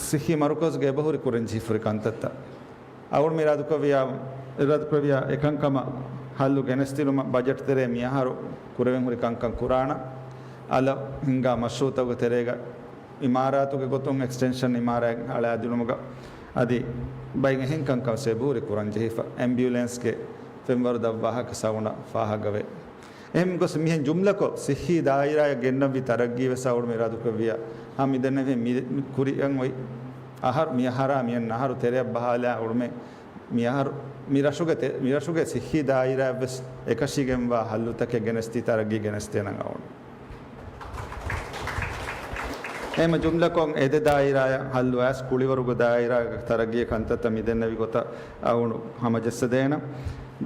ސިއްހީ މަރުކަޒުގެ އެބަހުރި ކުރަންޖެހިފަހުރި ކަންތައްތައް އަޅުގަނޑު މި އިރާދަކުރެއްވިއްޔާ، އިރާދަކުރެއްވިއްޔާ އެކަންކަމަށް ހައްލު ގެނެސްދިނުމަށް ބަޖެޓް ތެރޭ މިއަހަރު ކުރެވެން ހުރި ކަންކަން ކުރާނަ، އަލަށް ހިންގާ މަޝްރޫއުތަކުގެ ތެރޭގަ އިމާރާތުގެ ގޮތުން އެކްސްޓެންޝަން އިމާރާތް އަޅާދިނުމުގަ އަދި ބައެއް އެހެން ކަންކަން އެބަހުރި ކުރަންޖެހިފަ، އެމްބިއުލެންސްގެ ފެންވަރު ދަށްވާހަކަ ސައުނަށް ފާހަގަވޭ. އެހެން ގޮސް މިހެން ޖުމްލަކޮށް ސިއްހީ ދާއިރާއަށް ގެންނަންވީ ތަރައްގީ ވެސް އަޅުގަނޑު މި އިރާދަކުރެއްވިއްޔާ، ހަމަ މި ދެންނެވި މި ކުރިއަށް އޮތް އަހަރު، މި އަހަރާ މި އަންނަ އަހަރު ތެރެއަށް ބަހާލާ އުޅުމެއް މި އަހަރު މި ރަށުގެ ތެ-، މި ރަށުގެ ސިއްހީ ދާއިރާއަށް ވެސް އެކަށީގެންވާ ހައްލުތަކެއް ގެނެސްދީ ތަރައްގީ ގެނެސްދޭނަން އަޅުގަނޑު. އެހެމަ ޖުމްލަކޮށް އެ ދެ ދާއިރާއަށް ހައްލު އައިސް ކުޅިވަރުގެ ދާއިރާގެ ތަރައްގީ ކަންތައްތައް މި ދެންނެވި ގޮތަށް އަޅުގަނޑު ހަމަޖައްސަދޭނަން.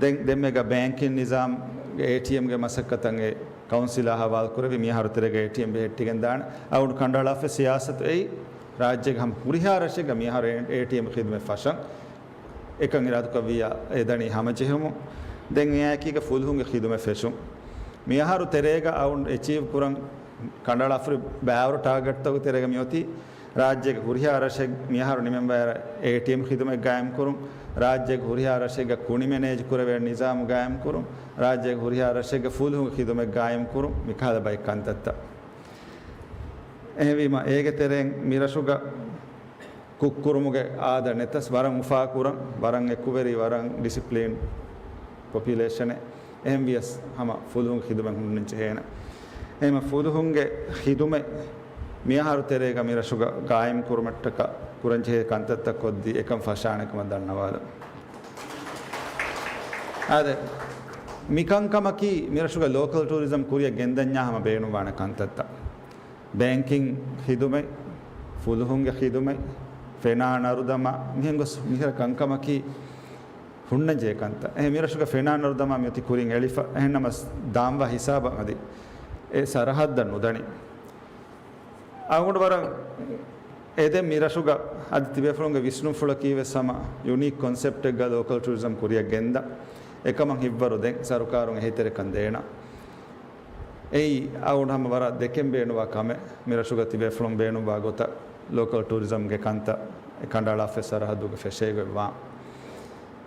ދެން ދެންމެގަ ބޭންކިން ނިޒާމް، އޭޓީއެމްގެ މަސައްކަތަށް އެ ކައުންސިލާ ހަވާލުކުރެވި މިއަހަރު ތެރޭގަ އޭޓީއެމް ބެހެއްޓިގެން ދާނެ. އަޅުގަނޑު ކަނޑައަޅާފަ ސިޔާސަތު އެއީ ރާއްޖޭގެ ހަމަ ހުރިހާ ރަށެއްގަ މިއަހަރު އޭޓީއެމް ޚިދުމަތް ފަށަން. އެކަން އިރާދަކުރެއްވިއްޔާ އެ ދަނީ ހަމަޖެހުމުން. ދެން އެއާއެކީގަ ފުލުހުންގެ ޚިދުމަތް ފެށުން. މިއަހަރު ތެރޭގަ އަޅުގަނޑު އެޗީވް ކުރަން ކަނޑައަޅާފަހުރި ބައިވަރު ޓާގެޓްތަކުގެ ތެރޭގަ މިއޮތީ ރާއްޖޭގެ ހުރިހާ ރަށެއް މިއަހަރު ނިމެންވާއިރަށް އޭޓީއެމް ޚިދުމަތް ގާއިމްކުރުން، ރާއްޖޭގެ ހުރިހާ ރަށެއްގަ ކުނި މެނޭޖް ކުރެވޭ ނިޒާމް ގާއިމްކުރުން، ރާއްޖޭގެ ހުރިހާ ރަށެއްގަ ފުލުހުންގެ ޚިދުމަތް ގާއިމްކުރުން، މިކަހަލަ ބައެއް ކަންތައްތައް. އެހެންވީމަ، އޭގެ ތެރެއިން މިރަށުގަ ކުށްކުރުމުގެ އާދަ ނެތަސް ވަރަށް އުފާކުރަން، ވަރަށް އެކުވެރި، ވަރަށް ޑިސިޕްލިން ޕޮޕިއުލޭޝަނެއް. އެހެންވިޔަސް ހަމަ ފުލުހުން ޚިދުމަތް ހުންނަން ޖެހޭނެ. އެހެންމަ ފުލުހުންގެ ޚިދުމަތް މިއަހަރު ތެރޭގަ މިރަށުގަ ގާއިމް ކުރުމަށްޓަކާ ކުރަންޖެހޭ ކަންތައްތައް ކޮށްދީ އެކަން ފަށާނެކަމަށް ދަންނަވާލަން. އާދެ، މިކަންކަމަކީ މިރަށުގަ ލޯކަލް ޓޫރިޒަމް ކުރިއަށް ގެންދަންޏާ ހަމަ ބޭނުންވާނެ ކަންތައްތައް. ބޭންކިން ޚިދުމަތް، ފުލުހުންގެ ޚިދުމަތް، ފެނާ ނަރުދަމާ، މިހެން ގޮސް މިހިރަ ކަންކަމަކީ ހުންނަންޖެހޭ ކަންތައް. އެހެން މިރަށުގަ ފެނާނަރުދަމާ މިއޮތީ ކުރިން އެޅިފަ. އެހެންނަމަސް ދާންވާ ހިސާބަށް އަދި އެ ސަރަހައްދަށް ނުދަނީ. އަޅުގަނޑު ވަރަށް އެދެން މިރަށުގަ އަދި ތިބޭފުޅުންގެ ވިސްނުންފުޅަކީ ވެސް ހަމަ ޔުނީކް ކޮންސެޕްޓެއްގަ ލޯކަލް ޓޫރިޒަމް ކުރިއަށް ގެންދާ. އެކަމަށް ހިތްވަރު ދެން ސަރުކާރުން އެހީތެރިކަން ދޭނަ. އެއީ އަޅުގަނޑު ހަމަ ވަރަށް ދެކެން ބޭނުންވާ ކަމެއް. މިރަށުގަ ތިބޭފުޅުން ބޭނުންވާ ގޮތަށް ލޯކަލް ޓޫރިޒަމްގެ ކަންތައް އެ ކަނޑައަޅާފައި ސަރަހައްދުގެ ފެށޭގޮތް ވާން.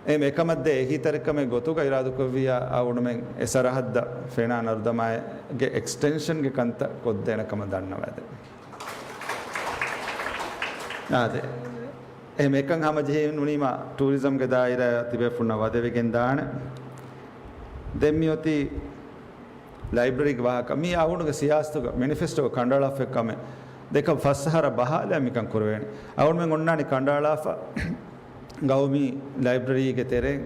އެހެން އެކަމަށްދޭ އެހީތެރިކަމެއް ގޮތުގަ އިރާދަކުރެއްވިއްޔާ އަޅުގަނޑުމެން އެ ސަރަހައްދަށް ފެނާ ނަރުދަމާގެ އެކްސްޓެންޝަންގެ ކަންތައް ކޮށްދޭނެ ކަމަށް ދަންނަވައިދެން. އާދެ. އެހެން އެކަން ހަމަޖެހި ނުނީމާ ޓޫރިޒަމްގެ ދާއިރާ ތިބޭފުންނަށް ވަދެވިގެން ދާނެ. ދެން މިއޮތީ ލައިބްރަރީގެ ވާހަކަ. މީ އަޅުގަނޑުގެ ސިޔާސަތުގަ މެނިފެސްޓޯގަ ކަނޑައަޅާފައި ކަމެއް. ދެކަ ފަސް އަހަރަށް ބަހާލާ މިކަން ކުރެވޭނެ. އަޅުގަނޑުމެން އޮންނާނީ ކަނޑައަޅާފަ ގައުމީ ލައިބްރަރީގެ ތެރެއިން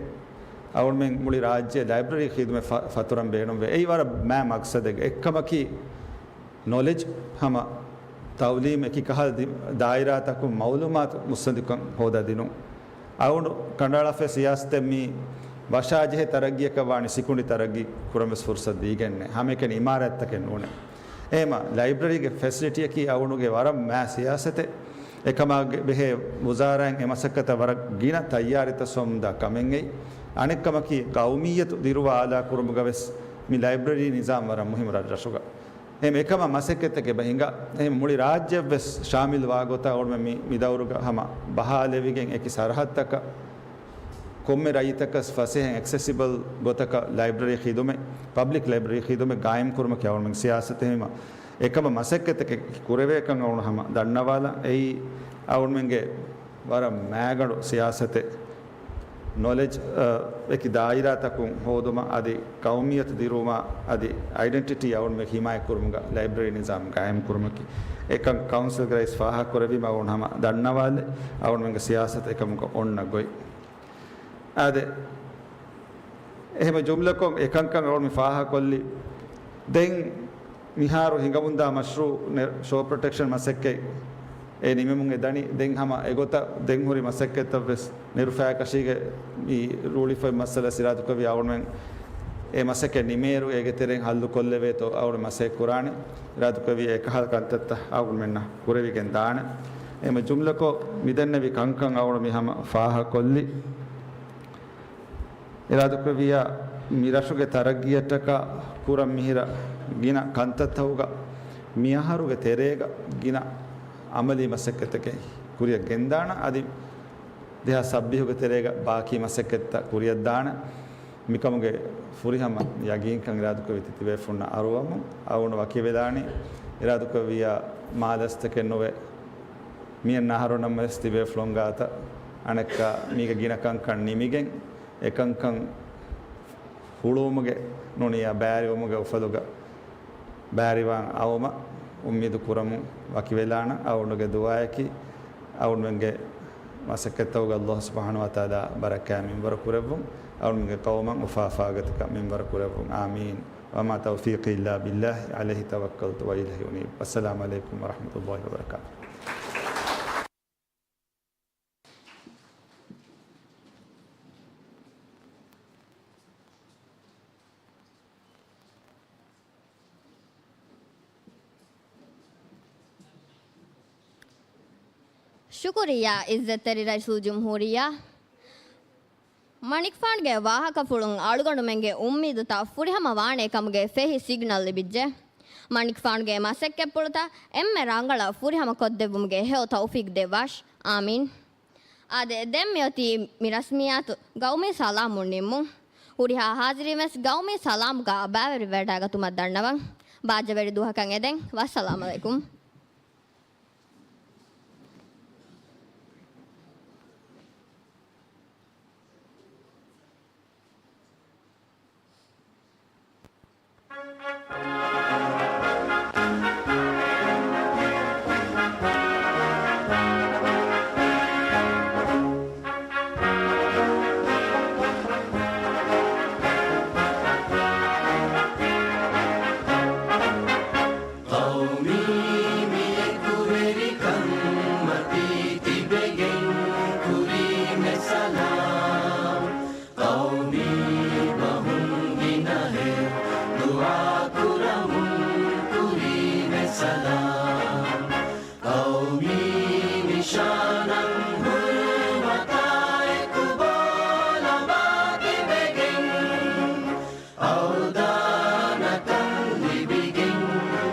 އަޅުގަނޑުމެން މުޅި ރާއްޖެ ލައިބްރަރީ ޚިދުމަތް ފަ-، ފަތުރަން ބޭނުންވޭ. އެއީ ވަރަށް މާ މަގްސަދެއް. އެއްކަމަކީ ނޮލެޖް ހަމަ ތައުލީމް އެކި ކަހަލަ ދި-، ދާއިރާތަކުން މައުލޫމާތު މުއްސަނދިކަން ހޯދާ ދިނުން. އަޅުގަނޑު ކަނޑައަޅާފައި ސިޔާސަތެއް މީ ވަށާޖެހޭ ތަރައްގީއަކަށް ވާނީ ސިކުނޑި ތަރައްގީ ކުރަން ވެސް ފުރުސަތު ދީގެންނެ. ހަމައެކަނި އިމާރާތްތަކެއް ނޫނެ. އެހެމަ ލައިބްރަރީގެ ފެސިލިޓީއަކީ އަޅުގަނޑުގެ ވަރަށް މާ ސިޔާސަތެއް. އެކަމާ ބެހޭ ވުޒާރާއިން އެ މަސައްކަތަށް ވަރަށް ގިނަ ތައްޔާރީތައް ސޮމްދާ ކަމެއް އެއީ. އަނެއްކަމަކީ ގައުމިއްޔަތު ދިރުވާ އާލާ ކުރުމުގަ ވެސް މި ލައިބްރަރީ ނިޒާމް ވަރަށް މުހިމު ރަށްރަށުގަ. އެހެން އެކަމަށް މަސައްކަތްތަކެއް ބަ ހިނގާ. އެހެން މުޅި ރާއްޖެއަށްވެސް ޝާމިލް ވާ ގޮތަށް އަޅުގަނޑުމެން މި، މި ދައުރުގަ ހަމަ ބަހާލެވިގެން އެކި ސަރަހައްދަކަށް ކޮންމެ ރައްޔިތަކަސް ފަސޭހައިން އެކްސެސިބަލް ގޮތަކަށް ލައިބްރަރީ ޚިދުމަތް، ޕަބްލިކް ލައިބްރަރީ ޚިދުމަތް ގާއިމް ކުރުމަކީ އަޅުގަނޑުމެން ސިޔާސަތެއް. އެހެމަ އެކަމަށް މަސައްކަތްތަކެއް ކުރެވޭކަން އަޅުގަނޑު ހަމަ ދަންނަވާލަން. އެއީ އަޅުގަނޑުމެންގެ ވަރަށް މާގަނޑު ސިޔާސަތެއް. ނޮލެޖް، އަ، އެކި ދާއިރާތަކުން ހޯދުމަށް އަދި ޤައުމިއްޔަތު ދިރުވުމަށް އަދި އައިޑެންޓިޓީ އަޅުގަނޑުމެން ހިމާޔަތްކުރުމުގަ ލައިބްރަރީ ނިޒާމް ގާއިމްކުރުމަކީ. އެކަން ކައުންސިލްގެ ރައީސް ފާހަގަކުރެއްވީމަ އަޅުގަނޑު ހަމަ ދަންނަވާލެ އަޅުގަނޑުމެންގެ ސިޔާސަތު އެކަމުގަ އޮންނަ ގޮތް. އާދެ، އެހެމަ ޖުމްލަކޮށް އެކަންކަން އަޅުގަނޑު މި ފާހަގަކޮށްލި. ދެން މިހާރު ހިނގަމުންދާ މަޝްރޫއު ޝޯ ޕްރޮޓެކްޝަން މަސައްކަތް އެ ނިމެމުން އެ ދަނީ. ދެން ހަމަ އެގޮތަށް ދެން ހުރި މަސައްކަތްތައް ވެސް ނެރުފައިކަށީގެ މި ރޫޅިފޮތް މައްސަލަ އިރާދަކުރެއްވި އަޅުގަނޑުމެން އެ މަސައްކަތް ނިމޭއިރު އޭގެ ތެރެއިން ހައްލު ކޮށްލެވޭތޯ އަޅުގަނޑު މަސައްކަތް ކުރާނެ. އިރާދަކުރެއްވި އެކަހަލަ ކަންތައްތައް އަޅުގަނޑުމެންނަށް ކުރެވިގެން ދާނެ. އެހެމަ ޖުމްލަކޮށް މިދެންނެވި ކަންކަން އަޅުގަނޑު މި ހަމަ ފާހަގަކޮށްލި. އިރާދަކުރެއްވިއްޔާ މި ރަށުގެ ތަރައްގީއަށްޓަކާ ކުރަން މިހިރަ ގިނަ ކަންތައްތަކުގަ މިއަހަރުގެ ތެރޭގަ ގިނަ އަމަލީ މަސައްކަތްތަކެއް ކުރިއަށް ގެންދާނަން. އަދި ދެހާސް ސައްބީހުގެ ތެރޭގަ ބާކީ މަސައްކަތްތައް ކުރިއަށްދާނެ. މިކަމުގެ ފުރިހަމަ ޔަގީންކަން އިރާދަކުރެއްވި ތި ތިބޭފުންނަށް އަރުވަމުން. އަޅުގަނޑު ވަކިވެލާނީ އިރާދަކުރެއްވިއްޔާ މާލަސްތަކެއް ނުވެ މިއަންނަ އަހަރު ނަމަވެސް ތިބޭފުޅުން ގާތަށް އަނެއްކާ މީގެ ގިނަ ކަންކަން ނިމިގެން، އެކަންކަން ހުޅުވުމުގެ ނޫނިއްޔާ ބައިވެރިވުމުގެ އުފަލުގަ ބައިވެރިވާން އައުމަށް އުއްމީދު ކުރަމުން ވަކިވެލާނަން. އަޅުގަނޑުގެ ދުޢާއަކީ އަޅުގަނޑުމެންގެ މަސައްކަތްތަކުގަ ﷲ ސުބްޙާނަހޫ ވަތަޢާލާ ބަރަކާތް މިންވަރު ކުރެއްވުން، އަޅުގަނޑުގެ ޤައުމަށް އުފާ އުފާގަތިކަން މިންވަރު ކުރެއްވުން. އާމީން. وما توفيقي إلا بالله عليه توكلت وإليه أنيب. والسلام عليكم ورحمة الله وبركاته. ޝުކުރިއްޔާ ޢިއްޒަތްތެރި ރައީސުލްޖުމްހޫރިއްޔާ. މަނިކުފާނުގެ ވާހަކަފުޅުން އަޅުގަނޑުމެންގެ އުއްމީދުތައް ފުރިހަމަ ވާނޭ ކަމުގެ ފެހި ސިގްނަލް ލިބިއްޖެ. މަނިކުފާނުގެ މަސައްކަތްޕުޅުތައް އެންމެ ރަނގަޅަށް ފުރިހަމަ ކޮށްދެއްވުމުގެ ހެޔޮ ތައުފީޤް ދެއްވާށި. އާމީން. އާދެ، ދެން މިއޮތީ މި ރަސްމިއްޔާތު ގައުމީ ސަލާމުން ނިންމުން. ހުރިހާ ހާޒިރީން ވެސް ގައުމީ ސަލާމުގަ ބައިވެރިވެވަޑައިގަތުމަށް ދަންނަވަން. ބާއްޖަވެރި ދުވަހަކަށް އެދެން. ވައްސަލާމް ޢަލައިކުމް. ސަލާމް. ޤައުމީ ނިޝާނަށް ހުރުމަތާއެކު ބޯލަނބާ ތިބެގެން، އަވްދާނަކަން ލިބިގެން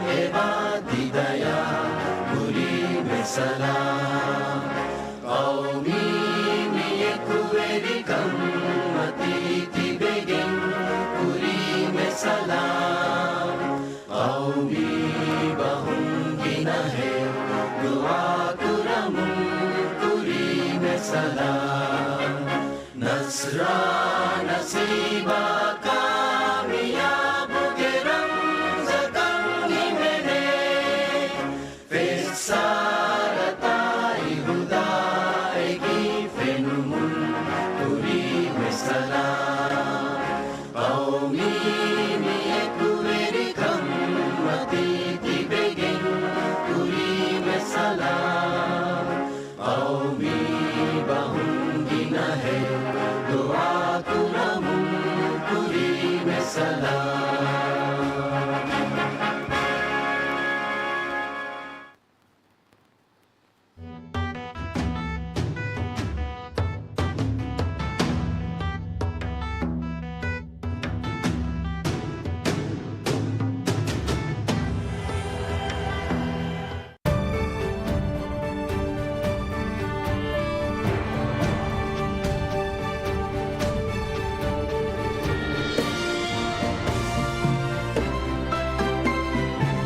އެބާ ދިދަޔާ ކުރީމެ ސަލާމް. ޤައުމީ މިއެކުވެރިކަން މަތީ ތިބެގެން ކުރީމެ ސަލާމް. ޤައުމީ ބަހުން ގިނަހެޔޮ ދުޢާ ކުރަމުން ކުރީމެ ސަލާމް. ނަޞްރާ ނަޞީރު